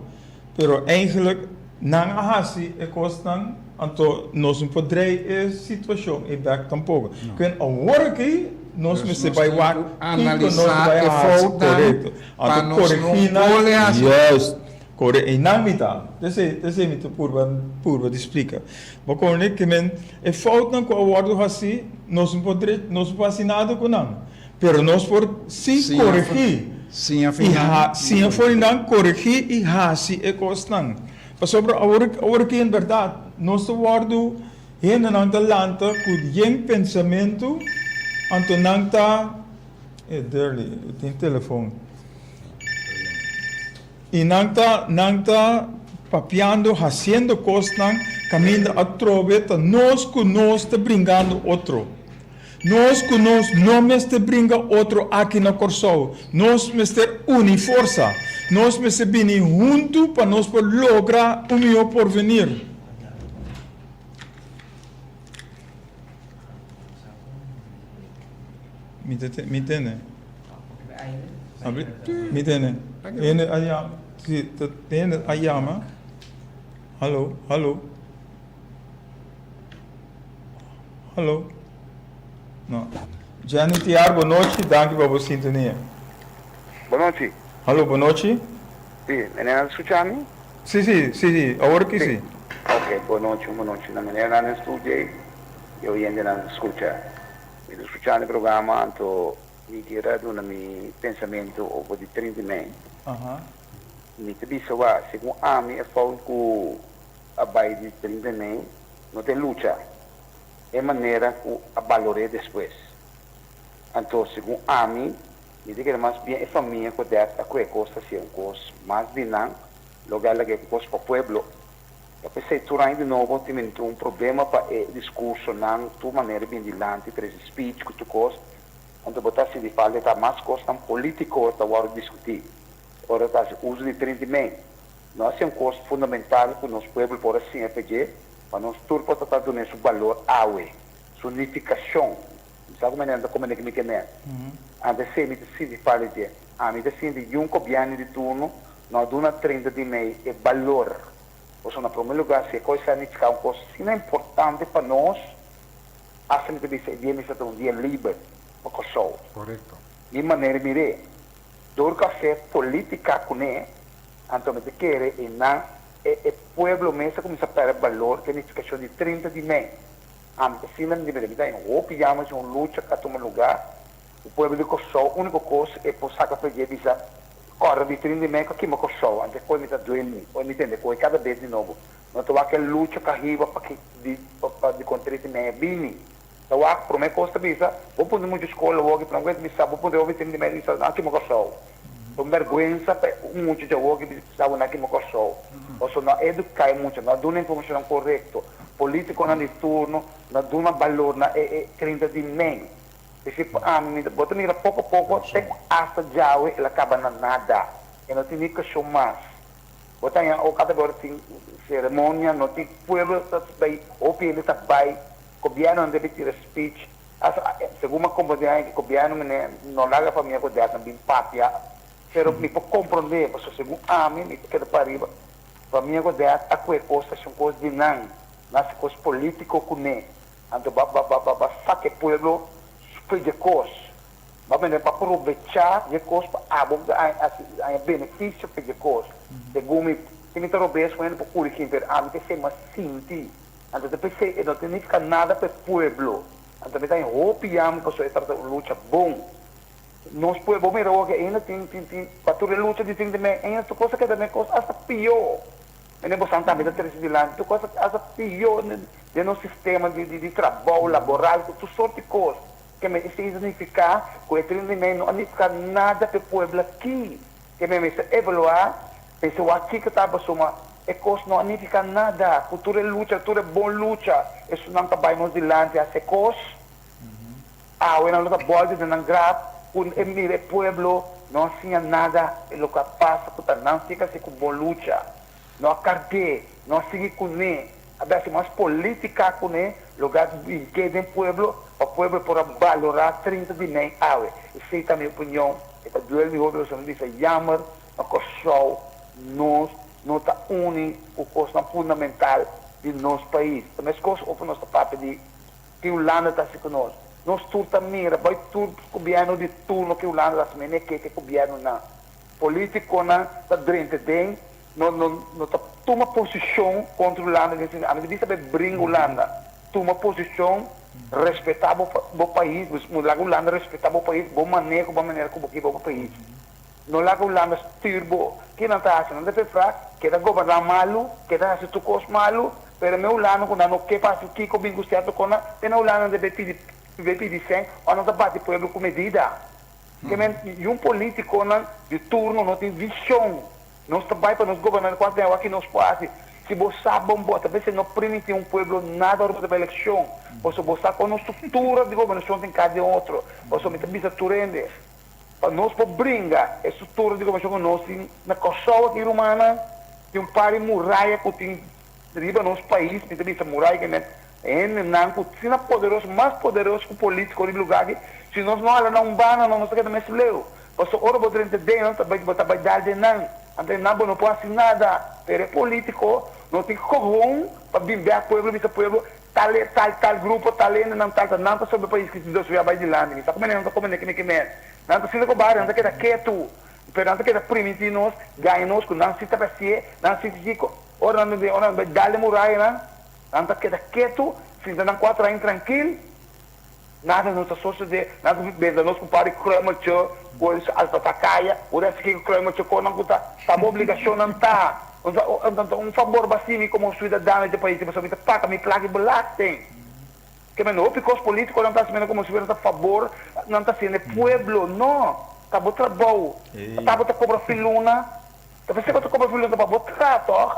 Pero eigenlijk nan a hasi e kosnan, anto nos no por drei e situashon ei bek tampoko. Kuen awor aki nos Dus mester nos bai tin wak ku kiko nos analisá bai e hasi. foutnan Korekto. pa Anto nos no koregí nan, bole hasi. juist, kore einan mi ta. Esei, esei mi ta purba, purba di splika. Bo komprendé ke men e foutnan ku a wòrdu hasi, nos no por drei, nos no por hasi nada ku nan. Pero nos por sí Siña koregí siña i for ha, siña for di nan koregí i hasi e kosnan. Pasobra awor, awor aki en bèrdat nos ta wòrdu, hendenan ta lanta ku yen pensamentu, anto nan ta, e Derly, e tin telefon. I nan ta, nan ta papiando, hasiendo kosnan kaminda atrobe ta nos ku nos ta bringando otro. Nos ku nos no mester bringa otro aki na Kòrsou. Nos mester uni forsa. Nos mester bini huntu pa nos por logra un mihó porvenir. Mi ta mi tene. Mi tene. Hende a yama. Si, ta hende a yama. Hallo, hallo. Hallo. No. Jenny Tiar, bonochi. Danki pa bo sintonia. Bonochi. Hallo, bonochi. Si, meneer a scucha mi? Si, si, si, si. Awor ki si. Ok, bonochi, bonochi. Na meneer nan den studio ei, e oyentenan ta scucha. Mi ta scuchando e programa, anto. Mi kier a duna mi pensamentu over di 30 mei. Mi ta bisa wak, segun ami e fout ku a bai di 30 mei no ta e lucha, e manera ku a balor'é despues. Anto segun ami, mi ta kere mas bien e famia ku dèt a kue kos ta hasié un kos mas di nan, loke a lag'é ku kos pa pueblo. Ta p'esei tur aña di nobo tin bini un problema pa e diskursonan, tur manera bin dilanti, trese speech ku tur kos. Anto bo ta sinti falta ta mas kosnan polítiko ta wòrdu diskutí ora ta hasi uso di 30 mei. No a ser un kos fundamental ku nos pueblo por a siña pa dje, pa nos tur por ta ta dun'é su balor awe, su nifikashon. Mi sa ku manera ta komprendé ke mi ke men. Anto esei mi ta sinti falta di dje. Ami ta sinti yun gobièrnu di turno no a duna 30 di mei e balor. Pasobra na promé lugá si e kos a nifiká un kos asina importante pa nos, Hasta mi ta bisa e dia mester ta un dia liber pa Kòrsou. Korekto. Mi manera mir'é, dor ku a hacé polítika kuné, anto mi ta kere e nan e e pueblo mes a kuminsá pèrdè balor ku e nifikashon di 30 di mei. Ami ta sinta mi di mira mi ta haña hopi yama si un lucha ku a tuma lugá ku pueblo di Kòrsou úniko kos e por saka pa dje bisa kòrda di 30 di mei ku a kima Kòrsou anto e koe mi ta duel mi ora mi tende koe kada bes di nobo. No ta wak e lucha ka hiba pa ki di pa di kon 30 i meia bini. Ta wak prome kos ta bisa, bo puntra mucha skol awoki, prome kos ta bisa bo puntra hopi 30 i meia ta bisa nan kima Kòrsou. Ta un bèrgwensa pa un mucha djawoki bisa bo nan kima Kòrsou. Pasobra no a eduká e mucha, no a duna informashonnan korekto. Polítikonan di turno no a duna balor na e e 30 di mei. P'esei pa ami mi ta bo ta mira poko poko te ku asta djawe el a kaba na nada. E no tin ni kashon mas. Bo ta haña o kada ora tin ceremonia, no tin pueblo ta bay, hopi hende ta bay, gobierno no debe tira speech, hasta segun mi a comprende haña ki gobierno mene no laga famia cu dernan bin papia, pero mi por comprende pasobra segun ami mi ta keda pariba, famia cu der a cue cos ta haci un cos di nan, nan haci cos politico cune, anto ba ba ba ba saca e pueblo for dje cos. Bo a bende pa probechá dje kos pa abo haña benefisio pa dje kos. Segun mi, si mi ta robes ku hende por kurigí, pero ami ta esei mas sinti. Anto ta p'esei e no ta nifiká nada pa e pueblo. Anto mi ta haña hopi yama pasobra e tabata un lucha bon. Nos pueblo, bo mira awor ke ainda tin tin tin pa tur e lucha di tin di mei ainda tur kos a keda mei kos asta pió. Mene bosan tambe ta trese dilanti tur kos a asta pió den nos sistema di di trabou laboral ku tur sort di kos. Ke men esei ta nifiká ku e 30 di mei no a nifiká nada p'e pueblo aki. Ke men mester evaluá, mester wak kiko ta pasobra e kos no a nifiká nada. Ku tur e lucha, tur e bon lucha, esunnan ta bai nos dilanti hasi e kos, awe nan lo ta bòlta den nan graf ku e mira e pueblo no a siña nada e loke a pasa ku ta nan si hasi ku bon lucha. No a kard'é, no a sigui kuné, a bira hasi mas polítika kuné, logá bink'é den pueblo pa pueblo por a balorá 30 di mei awe. Esei ta mi opinion, e ta duel mi hopi pasobra mi bisa yammer pa Kòrsou nos no ta uni ku kosnan fundamental di nos pais. Ta meskos ora nos ta papia di ki Hulanda ta hasi ku nos. Nos tur ta mira bai tur gobièrnu di turno ki Hulanda ta hasi, mene ke ke gobièrnunan. Politiconan ta drenta den, no no no ta tuma posicion contra Hulanda den sentido, ami ta bisa bay bringa Hulanda, tuma posicion, respeta bo bo pais, bo laga Hulanda respeta bo pais, bo maneho, bo manera cu bo kiba bo pais. No laga Hulanda stuur bo, ki nan ta haci? Nan ta prefera keda goberna malu, keda haci tur cos malu, pero me Hulanda cu nan no ke pa haci kico bin cu cierto cosnan, te na Hulanda nan ta bay pidi bay pidi cen o nan ta bati pueblo cu medida. Ke men y un politiconan di turno no tin vision. Nos ta bay pa nos gobernante cuanto den awaki nos por haci. Si bo sa bon bo ta mester no primiti un pueblo nada ora bo ta bay eleccion. Pasobra bo sa con nos structura di gobernacion tin cas den otro. Pasobra mi ta bisa tur hende pa nos por bringa e structura di gobernacion cu nos tin na Corsou aki rumannan tin un par di muraya cu tin riba nos pais mi ta bisa muraya ke men Hendenan ku asina poderoso, mas poderoso ku polítiko riba lugá aki, si nos no hala na un banda nos ta keda mes leu. Pasobra ora bo drenta den nan, bo ta bai dal den nan. Anto nan bo no por hasi nada. Pero e polítiko no tin kohon pa bin bèk pueblo bisa pueblo, tal e tal tal grupo, tal hendenan tal tal, nan ta sobra pais ki si Dios wea bai dilanti. Mi sa ku manera nan ta kome neke neke mes. Nan ta sinta ku bario, nan ta keda ketu. Pero nan ta keda primintí nos, gaña nos ku nan si ta hasié, nan si kiko. Ora nan ora nan bai dal den murayanan. Nan ta keda ketu, sinta nan kuater aña trankil. Nada no ta sosodé, nan ta benta nos ku par di kruimeltje, ku alfa ta kaya, ora a sigui kruimeltje konan ku ta, ta bo obligashonnan ta. Ta un fabor bo hasi mi komo suidadano di e pais, pasobra mi ta paga mi plaka di belasting. Ke men hopi kos politikonan ta hasi menen komo si fuera ta fabor nan ta hasiendo e pueblo. No, ta bo trabou. Ta bo ta kobra filuna, ta p'esei bo ta kobra filuna, ta pa bo traha tòg.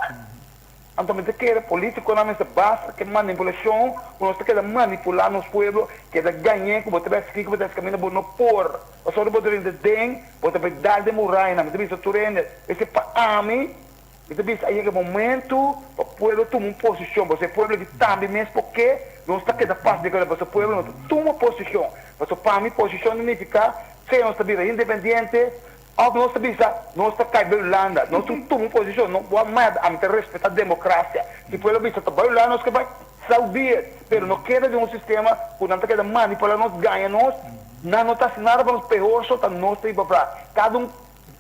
Anto mi ta kere politiconan mester basta ke manipulacion ku nos ta keda manipula nos pueblo, keda gañ'é ku bo ta bai haci kiko bo ta haci kaminda bo no por. Pasobra bo ta rinda den, bo ta bai dal den muraynan. Mi ta bisa tur hende, esei pa ami, mi ta bisa a yega momento pa pueblo tuma un posicion, pasobra e pueblo aki tambe mes por ke nos ta keda pas di keda, pasobra pueblo no ta tuma posicion. Pasobra pa mi posicion ta nifica sea nos ta bira independiente, Of nos ta bisa, nos ta kai bay Hulanda, nos tin tuma un posicion, no bo a manda, ami ta respeta democracia. Si pueblo bisa ta bay Hulanda nos ke bay, so be it. Pero no keda den un sistema cu nan ta keda manipula nos, gaña nos, nan no ta haci nada pa nos, peor so ta nos ta hiba pra. Cada un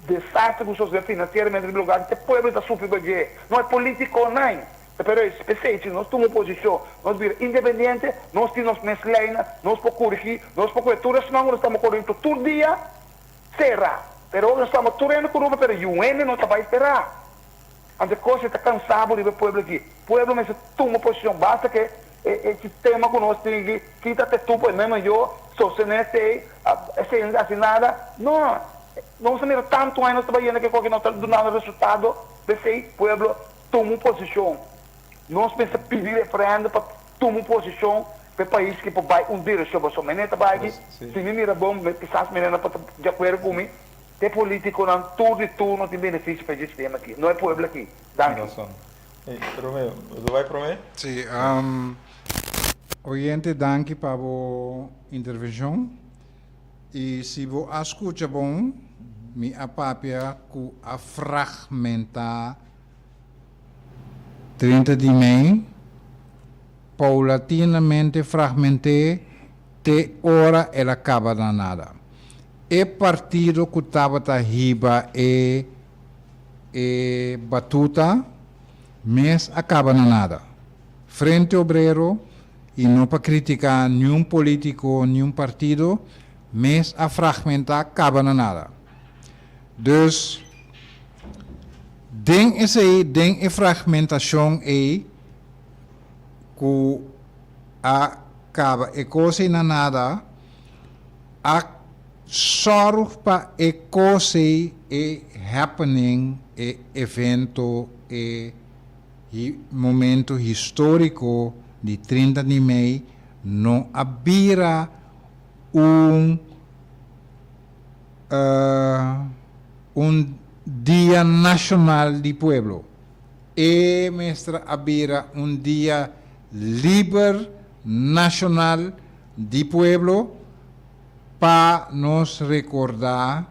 desastre cu sosode financieramente riba lugar, te pueblo ta sufri pa dje, no e politiconan. Pero p'esei si nos tuma un posicion, nos bira independiente, nos tin nos mes leynan, nos por corigi, nos por coge tur esnan cu nos ta corigi tur dia, Sera. Pero nos ta tur hende ku Aruba pero yu hende no ta bai sera. Anto e kos e ta kansa bo riba e pueblo aki. Pueblo mester tuma posishon. Basta ke e e sistema ku nos tin aki kita te tupo e mema yo sostene esei esei no ta hasi nada. No. Nos a mira tantu aña nos ta bai yenda ke koki no ta dunando resultado. P'esei pueblo tuma un posishon. Nos mester pidi referendum pa tuma un posishon pa e pais ki por bai un direccion pasobra mene ta bai aki si mi mira bon kisas mene no por ta di acuerdo cu mi te politiconan tur di tur no tin beneficio pa e sistema aki no e pueblo aki danki. Razon. Ey, Romeo, bo ta bai prome? Si, oyente danki pa bo intervencion y si bo a scucha bon mi a papia cu a fragmenta 30 di mei, paulatinamente fragmenté te ora el a kaba na nada. E partido ku tabata hiba e e batuta mes a kaba na nada. Frente Obrero, i no pa kritiká niun polítiko, niun partido, mes a fragmentá kaba na nada. Dus, den esei, den e fragmentashon ei, ku a kaba e kos ei na nada, a sòrg pa e kos ei, e happening, e evento, e momento históriko di 30 di mei no a bira un un dia nashonal di pueblo. E mester a bira un dia liber nashonal di pueblo pa nos rekordá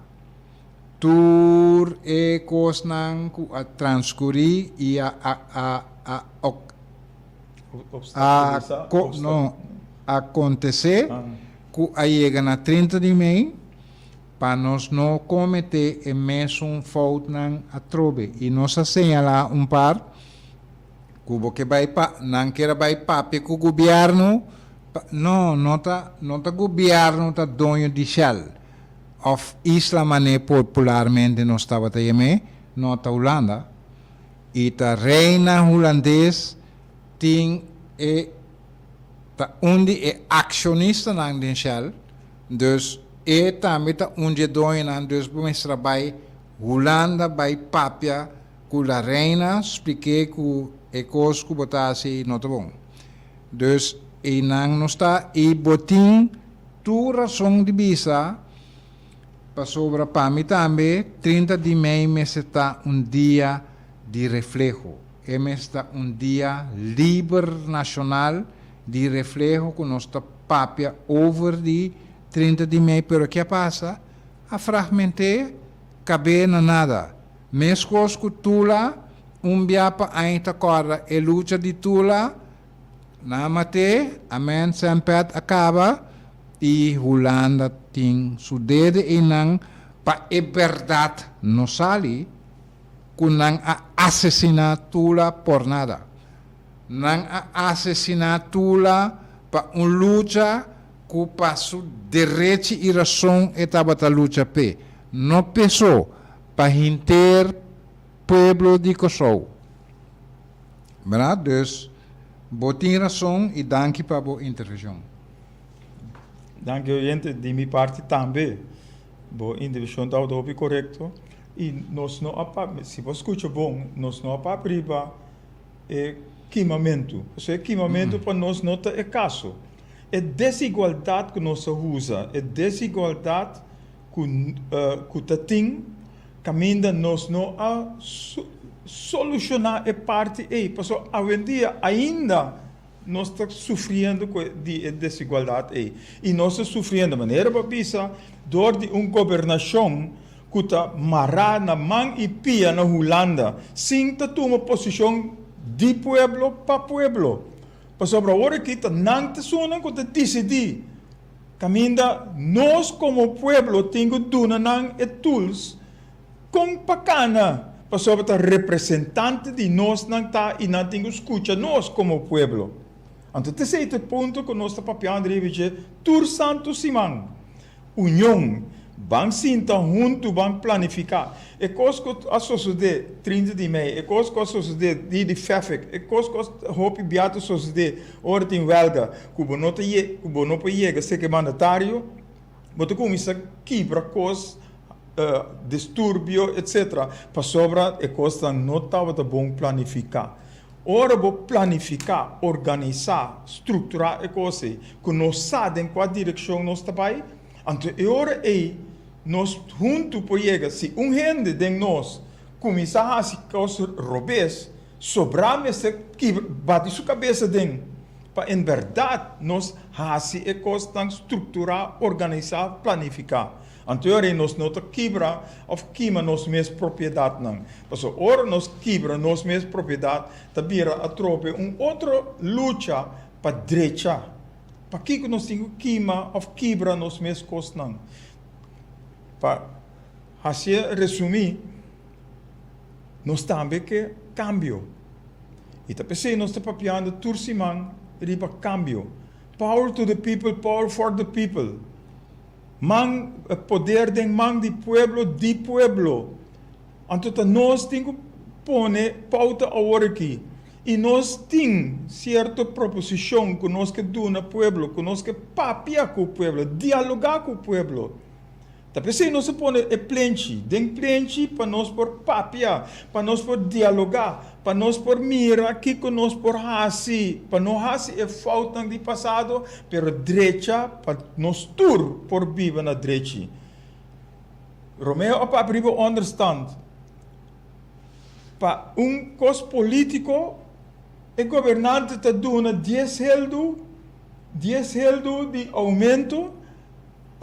tur e kosnan ku a transkurí i a a a a a no akontesé ku a yega na 30 di mei pa nos no kometé e mesun foutnan atrobe. I nos a señalá un par ku bo ke bai pa nan kier a bai papia ku gobièrnu pa no no ta no ta gobièrnu ta doño di Shell òf isla manera popularmente nos tabata yam'é no ta Hulanda i ta reina hulandes tin e ta un di e akshonistanan den Shell Dus e tambe ta un dje doñonan dus bo mester a bai Hulanda bai papia ku la reina splik'é ku e kos ku bo ta hasi ei no ta bon. Dus einan nos ta i bo tin tur rason di bisa pasobra pa mi tambe 30 di mei mester ta un dia di refleho. E mester ta un dia liber nashonal di refleho ku nos ta papia over di 30 di mei pero ke a pasa? A fragmenté kab'é na nada. Meskos ku Tula un bia pa aña ta kòrda e lucha di Tula nan a mat'é, amen Sempet a kaba i Hulanda tin su dede einan pa e bèrdat no sali ku nan a asesiná Tula por nada. Nan a asesiná Tula pa un lucha. Ku pa su derechi i rason e tabata lucha p'e, no p'e so, pa henter pueblo di Kòrsou. Bèrdat? Dus, bo tin rason i danki pa bo intervenshon. Danki oyente, di mi parti tambe bo intervenshon tabata hopi korekto i nos no a papia, si bo skucha bon, nos no a papia riba e kimamentu, pasobra e kimamentu pa nos no ta e kaso. E desigualdat ku nos a usa, e desigualdat ku ku ta tin kaminda nos no a solushoná e parti ei, pasobra awendia ainda nos ta sufriendo ku di e desigualdat ei. I nos ta sufriendo, manera bo a bisa, dor di un gobernashon ku ta mará na man i pia na Hulanda, sin ta tuma posishon di pueblo pa pueblo. Pasobra awor aki ta nan ta esunnan ku ta disidí kaminda nos komo pueblo tin ku duna nan e tools kon pa kana, pasobra ta representante di nos nan ta i nan tin ku skucha nos komo pueblo. Anto t'esei ta e punto ku nos ta papiando riba dje tur santu siman. Union, ban sinta huntu, ban planifiká. E kos ku a sosodé 30 di mei, e kos ku a sosodé di di Fefik, e kos ku a hopi bia ta sosodé ora tin wèlga, ku bo no ta ye, ku bo no por yega serka e mandatario, bo ta kuminsá kibra kos, disturbio, etsetera, pasobra e kosnan no tabata bon planifiká. Ora bo planifiká, organisá, strukturá e kos ei, ku nos sa den kua direkshon nos ta bai, anto e ora ei nos huntu por yega. Si un hende den nos kuminsá hasi kos robes, sobrá mester kibra, bati su kabes aden pa en bèrdat nos hasi e kosnan strukturá, organisá, planifiká. Anto e ora ei nos no ta kibra òf kima nos mes propiedatnan. Pasobra ora nos kibra nos mes propiedat, ta bira atrobe un otro lucha pa drecha. Pakiko nos tin ku kima òf kibra nos mes kosnan? Pa hasié resumí, nos tambe ke kambio. I ta p'esei nos ta papiando tur siman riba kambio. Power to the people, power for the people. Man, poder den man di pueblo, di pueblo. Anto ta nos tin ku pone pouta awor aki. I nos tin sierto proposishon ku nos ke duna pueblo, ku nos ke papia ku pueblo, dialogá ku pueblo. Ta p'esei nos a pone e plenchi, den plenchi pa nos por papia, pa nos por dialogá, pa nos por mira kiko nos por hasi pa no hasi e foutnan di pasado, pero drecha pa nos tur por biba na drechi. Romeo a papia riba onderstand. Pa un kos politiko e gobernante ta duna dies heldu, dies heldu di oumento.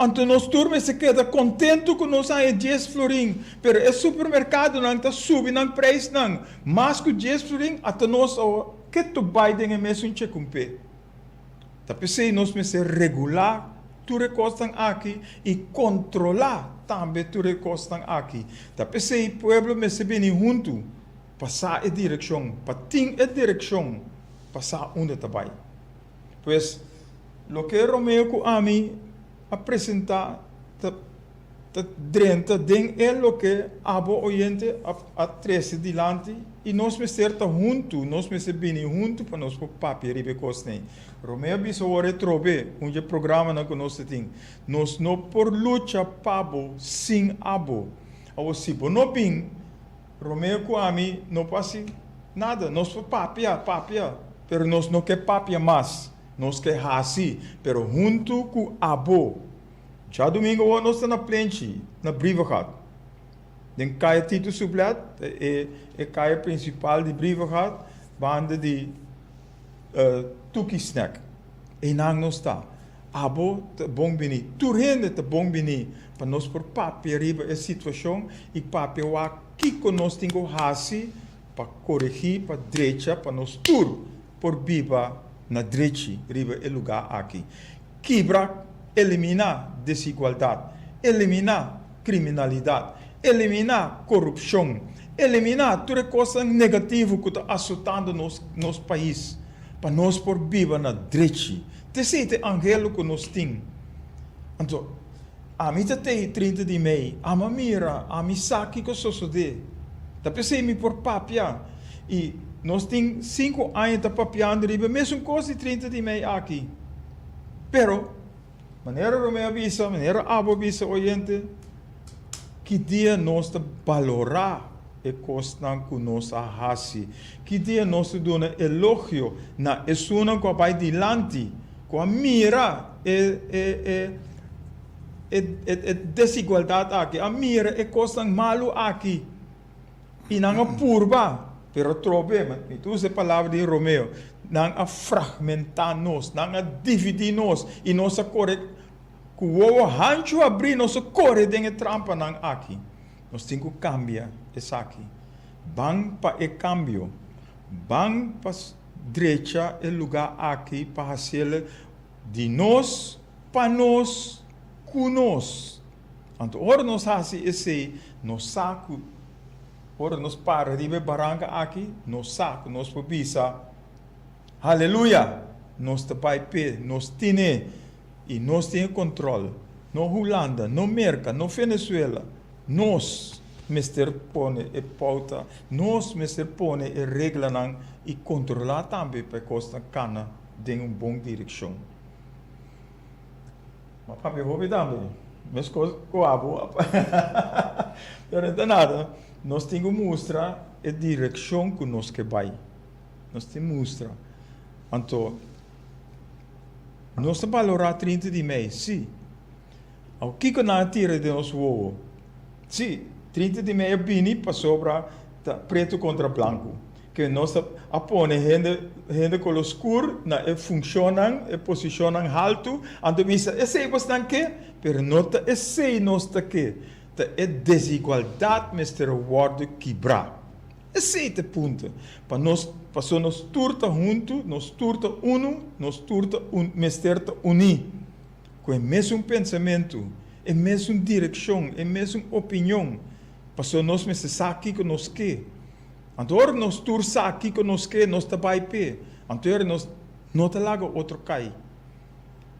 Anto nos tur mester keda kontentu ku nos haña dies florin, pero e supermerkadonan ta subi nan preisnan mas ku dies florin, ata nos awor ketu bai den e mesun chekumpé. Ta p'esei nos mester regulá tur e kosnan aki i kontrolá tambe tur e kosnan aki. Ta p'esei pueblo mester bini huntu pa sa e direkshon, pa tin e direkshon pa sa unda ta bai. Pues, loke Romeo ku ami a presentá ta ta drenta den e loke abo oyente a a trese dilanti i nos mester ta huntu, nos mester bini huntu pa nos por papia riba e kosnan ei. Romeo a bisa awor e trobe un dje programanan ku nos ta tin, Nos no por lucha pa bo sin abo. Awor si bo no bin, Romeo ku ami no por hasi nada. Nos por papia, papia, pero nos no ke papia mas. Nos ke hasi, pero huntu ku abo. Djadumingu awor nos ta na Plenchi, na Brievengat. Den Kaya Tito Sublet, e e kaya prinsipal di Brievengat, banda di Tuki Snack. Einan nos ta. Abo ta bon bini. Tur hende ta bon bini pa nos por papia riba e situashon i papia wak kiko nos tin ku hasi pa koregí, pa drecha, pa nos tur por biba na drechi riba e lugá aki. Kibra, eliminá desigualdat, eliminá kriminalidat, eliminá korupshon, eliminá tur e kosnan negativo ku ta asotando nos nos pais pa nos por biba na drechi. T'esei ta e anhelo ku nos tin. Anto, ami ta tei 30 di mei, ami a mira, ami sa kiko sosodé. Ta p'esei mi por papia. I nos tin sinku aña ta papiando riba e mesun kos di 30 di mei aki. Pero, manera Romeo a bisa, manera abo a bisa, oyente, ki dia nos ta balorá e kosnan ku nos a hasi? Ki dia nos ta duna elogio na esunnan ku a bai dilanti, ku a mira e e e e e desigualdat aki, a mira e kosnan malu aki i nan a purba, pero atrobe, mi ta usa e palabra di Romeo, nan a fragmentá nos, nan a dividí nos i nos a kore ku wowo hanchu abrí, nos a kore den e trampanan aki. Nos tin ku kambia esaki. Ban pa e kambio. Ban pa drecha e lugá aki pa hasiel di nos, pa nos, ku nos. Anto ora nos hasi esei, nos sa ku ora nos para riba e baranka aki, nos sa ku nos por bisa, Haleluya! Nos ta bai p'e, nos tin'e i nos tin e kontròl. No Hulanda, no Merka, no Venezuela. Nos mester pone e pouta, nos mester pone e reglanan i kontrolá tambe pa e kosnan kana den un bon direkshon. Ma papia hopi tambe, meskos ku abo. Pero no ta nada, nos tin ku mustra e direkshon ku nos ke bai. Nos tin mustra. Anto, nos ta balorá 30 di mei, sí. Awo kiko nan a tira den nos wowo? Sí, 30 di mei a bini pasobra ta pretu kontra blanku. Ke nos a pone hende hende kolo skur na e funshonnan, e posishonnan haltu, anto bisa esei bosnan ke, pero no ta esei nos ta ke. Ta e desigualdat mester a wòrdu kibrá. Esei ta e punto. Pa nos, paso nos tur ta huntu, nos tur ta unu, nos tur ta un, mester ta uní. Ku e mesun pensamentu, e mesun direkshon, e mesun opinion, pasobra nos mester sa kiko nos ke. Anto ora nos tur sa kiko nos ke, nos ta bai p'e. Anto ora nos no ta laga otro kai.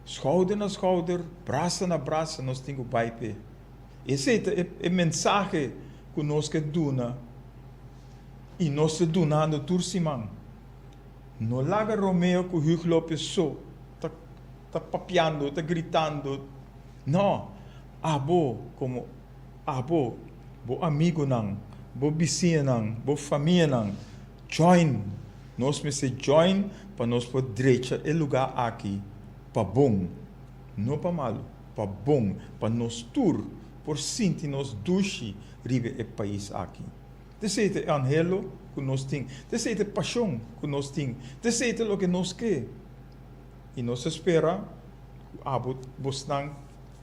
Skouder na skouder, brasa na brasa nos tin ku bai p'e. Esei ta e mensahe ku nos ke duna i nos ta dunando tur siman. No laga Romeo ku Hugh Lopez so ta ta papiando, ta gritando. No, abo komo abo, bo amigunan, bo bisiñanan, bo famianan, join. Nos mester join pa nos por drecha e lugá aki pa bon, no pa malu, pa bon, pa nos tur por sinti nos dushi riba e pais aki. T'esei ta e anhelo ku nos tin, t'esei ta e pashon ku nos tin, t'esei ta loke nos ke. I nos ta spera ku abo bosnan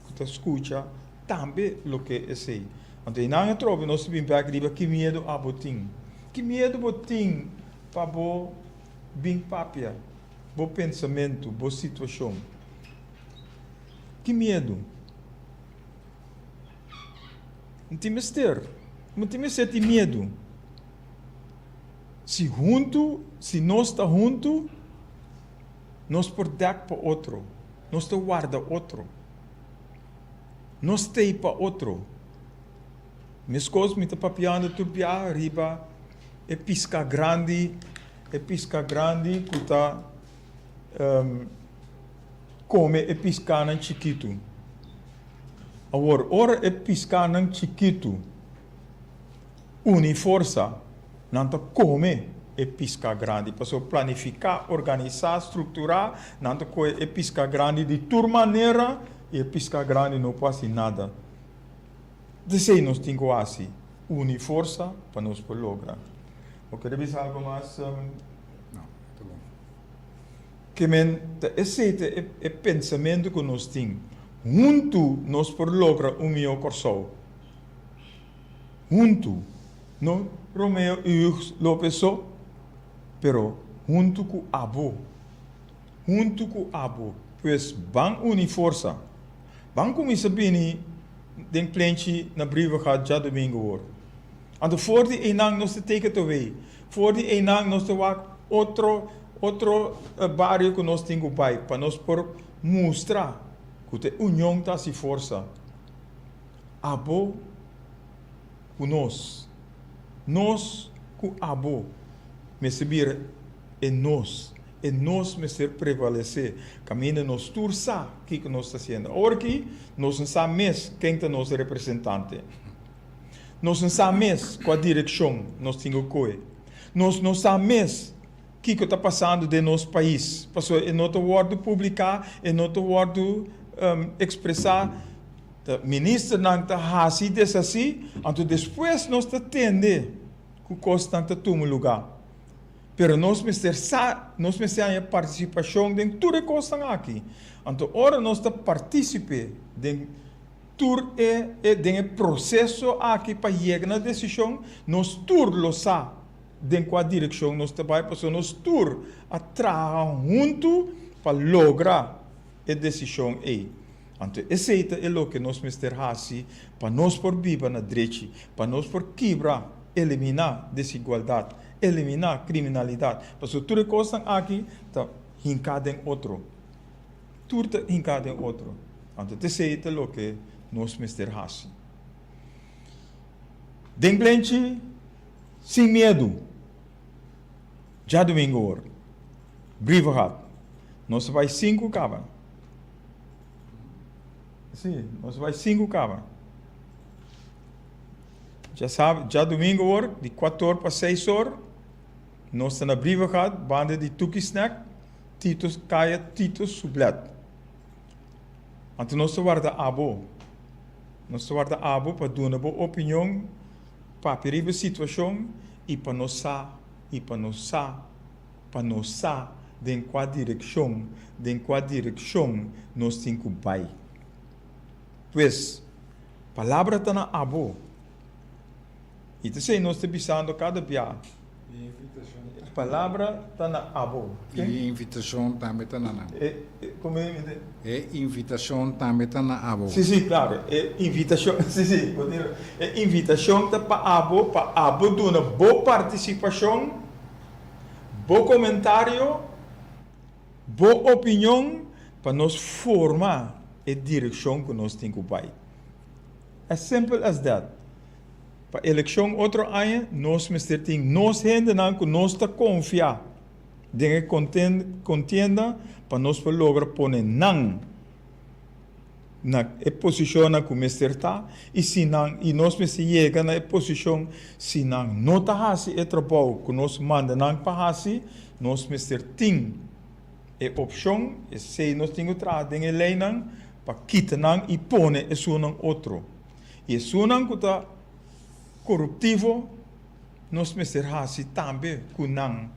ku ta skucha tambe lo ke esei. Anto einan atrobe nos ta bin bek riba ki miedu abo tin. Ki miedu bo tin pa bo bin papia bo pensamentu, bo situashon? Ki miedu? No tin mester. No tin mester tin miedu. Si huntu, si nos ta huntu, nos por dèk pa otro, nos ta warda otro, nos t'ei pa otro. Meskos mi ta papiando tur bia riba e piská grandi, e piská grandi ku ta kome e piskánan chikitu. Awor, ora e piskánan chikitu uni forsa, nan ta kome e piská grandi. Pasobra planifiká, organisá, strukturá, nan ta kohe e piská grandi di tur manera i e piská grandi no por hasi nada. T'esei nos tin ku hasi, uni forsa pa nos por logra. Bo kere bisa algu mas? No, ta bon. Ke men ta esei ta e pensamentu ku nos tin. Huntu nos por logra un mihó Kòrsou. Huntu, no Romeo i Hugues Lopez so, pero huntu ku abo. Huntu ku abo. Pues ban uni forsa. Ban kuminsá bini den plenchi na Brievengat djadumingu wor. Anto for di einan nos ta take it away. For di einan nos ta wak otro. otro bario ku nos tin ku bai pa nos por mustra ku ta e union ta hasi forsa. Abo ku nos, nos ku abo mester bira e nos, e nos mester prevalesé kaminda nos tur sa kiko nos ta hasiendo. Awor aki nos no sa mes ken ta nos representante. Nos no sa mes kua direkshon nos tin ku kohe. Nos no sa mes kiko ta pasando den nos pais, pasobra e no ta wòrdu publiká, e no ta wòrdu ekspresá. Ta ministernan ta hasi i deshasí, anto despues nos ta tende ku kosnan ta tuma lugá. Pero nos mester sa, nos mester haña partisipashon den tur e kosnan aki. Anto ora nos ta partísipe den tur e e den e proseso aki pa yega na desishon, nos tur lo sa den kua direkshon nos ta bai, pasobra nos tur a traha huntu pa logra e desishon ei. Anto esei ta e loke nos mester hasi pa nos por biba na drechi, pa nos por kibra, eliminá desigualdat, eliminá kriminalidat, pasobra tur e kosnan aki ta hinká den otro. Tur ta hinká den otro. Anto t'esei ta loke nos mester hasi. Den plenchi, sin miedu. Djadumingu awor, Brievengat, nos ta bai sinku kaba. Sí, nos ta bai sinku kaba. Djadumingu awor, di kuator pa seis or, nos ta na Brievengat, banda di Tuki Snack, Tito, kaya Tito Sublet. Anto nos ta warda abo. Nos ta warda abo pa duna bo opinion, papia riba e situashon i pa nos sa, i pa nos sa, pa nos sa den kua direkshon, den kua direkshon nos tin ku bai. Pues, palabra ta na abo. I ta esei nos ta bisando kada bia. Palabra ta na abo. I e invitashon tambe ta na nan. Komo e invita? E invitashon tambe ta na abo. Si, si, klaro. E invitashon, si, si, kontinua. E invitashon ta pa abo, pa abo duna bo partisipashon, bo komentario, bo opinion, pa nos forma e direkshon ku nos tin ku bai. As simple as that. Pa elekshon otro aña nos mester tin nos hendenan ku nos ta konfia den e kontienda pa nos por logra pone nan na e posishonnan ku mester ta i si nan i nos mester yega na e posishon si nan no ta hasi e trabou ku nos manda nan pa hasi nos mester tin e opshon esei nos tin ku traha den e leinan pa kita nan i pone esunnan otro. I esunnan ku ta koruptivo, nos mester hasi tambe ku nan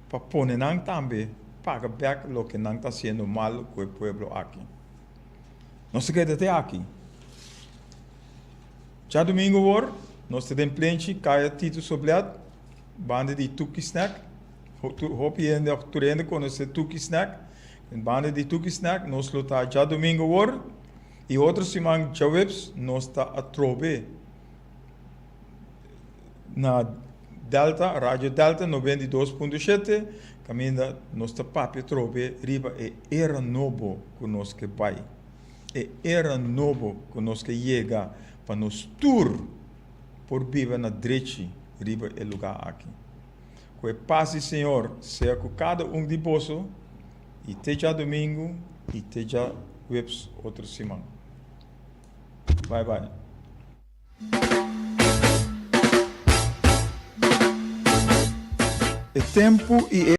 pa pone nan tambe paga bèk loke nan ta hasiendo mal ku e pueblo aki. Nos ta keda te aki. Djadumingu awor nos ta den plenchi Kaya Tito Soblet, banda di Tuki Snack. Hopi hende òf tur hende konosé Tuki Snack. Den banda di Tuki Snack nos lo ta djadumingu awor. I otro siman djaweps nos ta atrobe na Delta, Radio Delta 92.7, kaminda nos ta papia atrobe riba e era nobo ku nos ke bai. E era nobo ku nos ke yega pa nos tur por biba na drechi riba e lugá aki. Ku e pas di Señor sea ku kada un di boso. I te djadumingu i te djaweps otro siman. Bye bye. E tempu i e.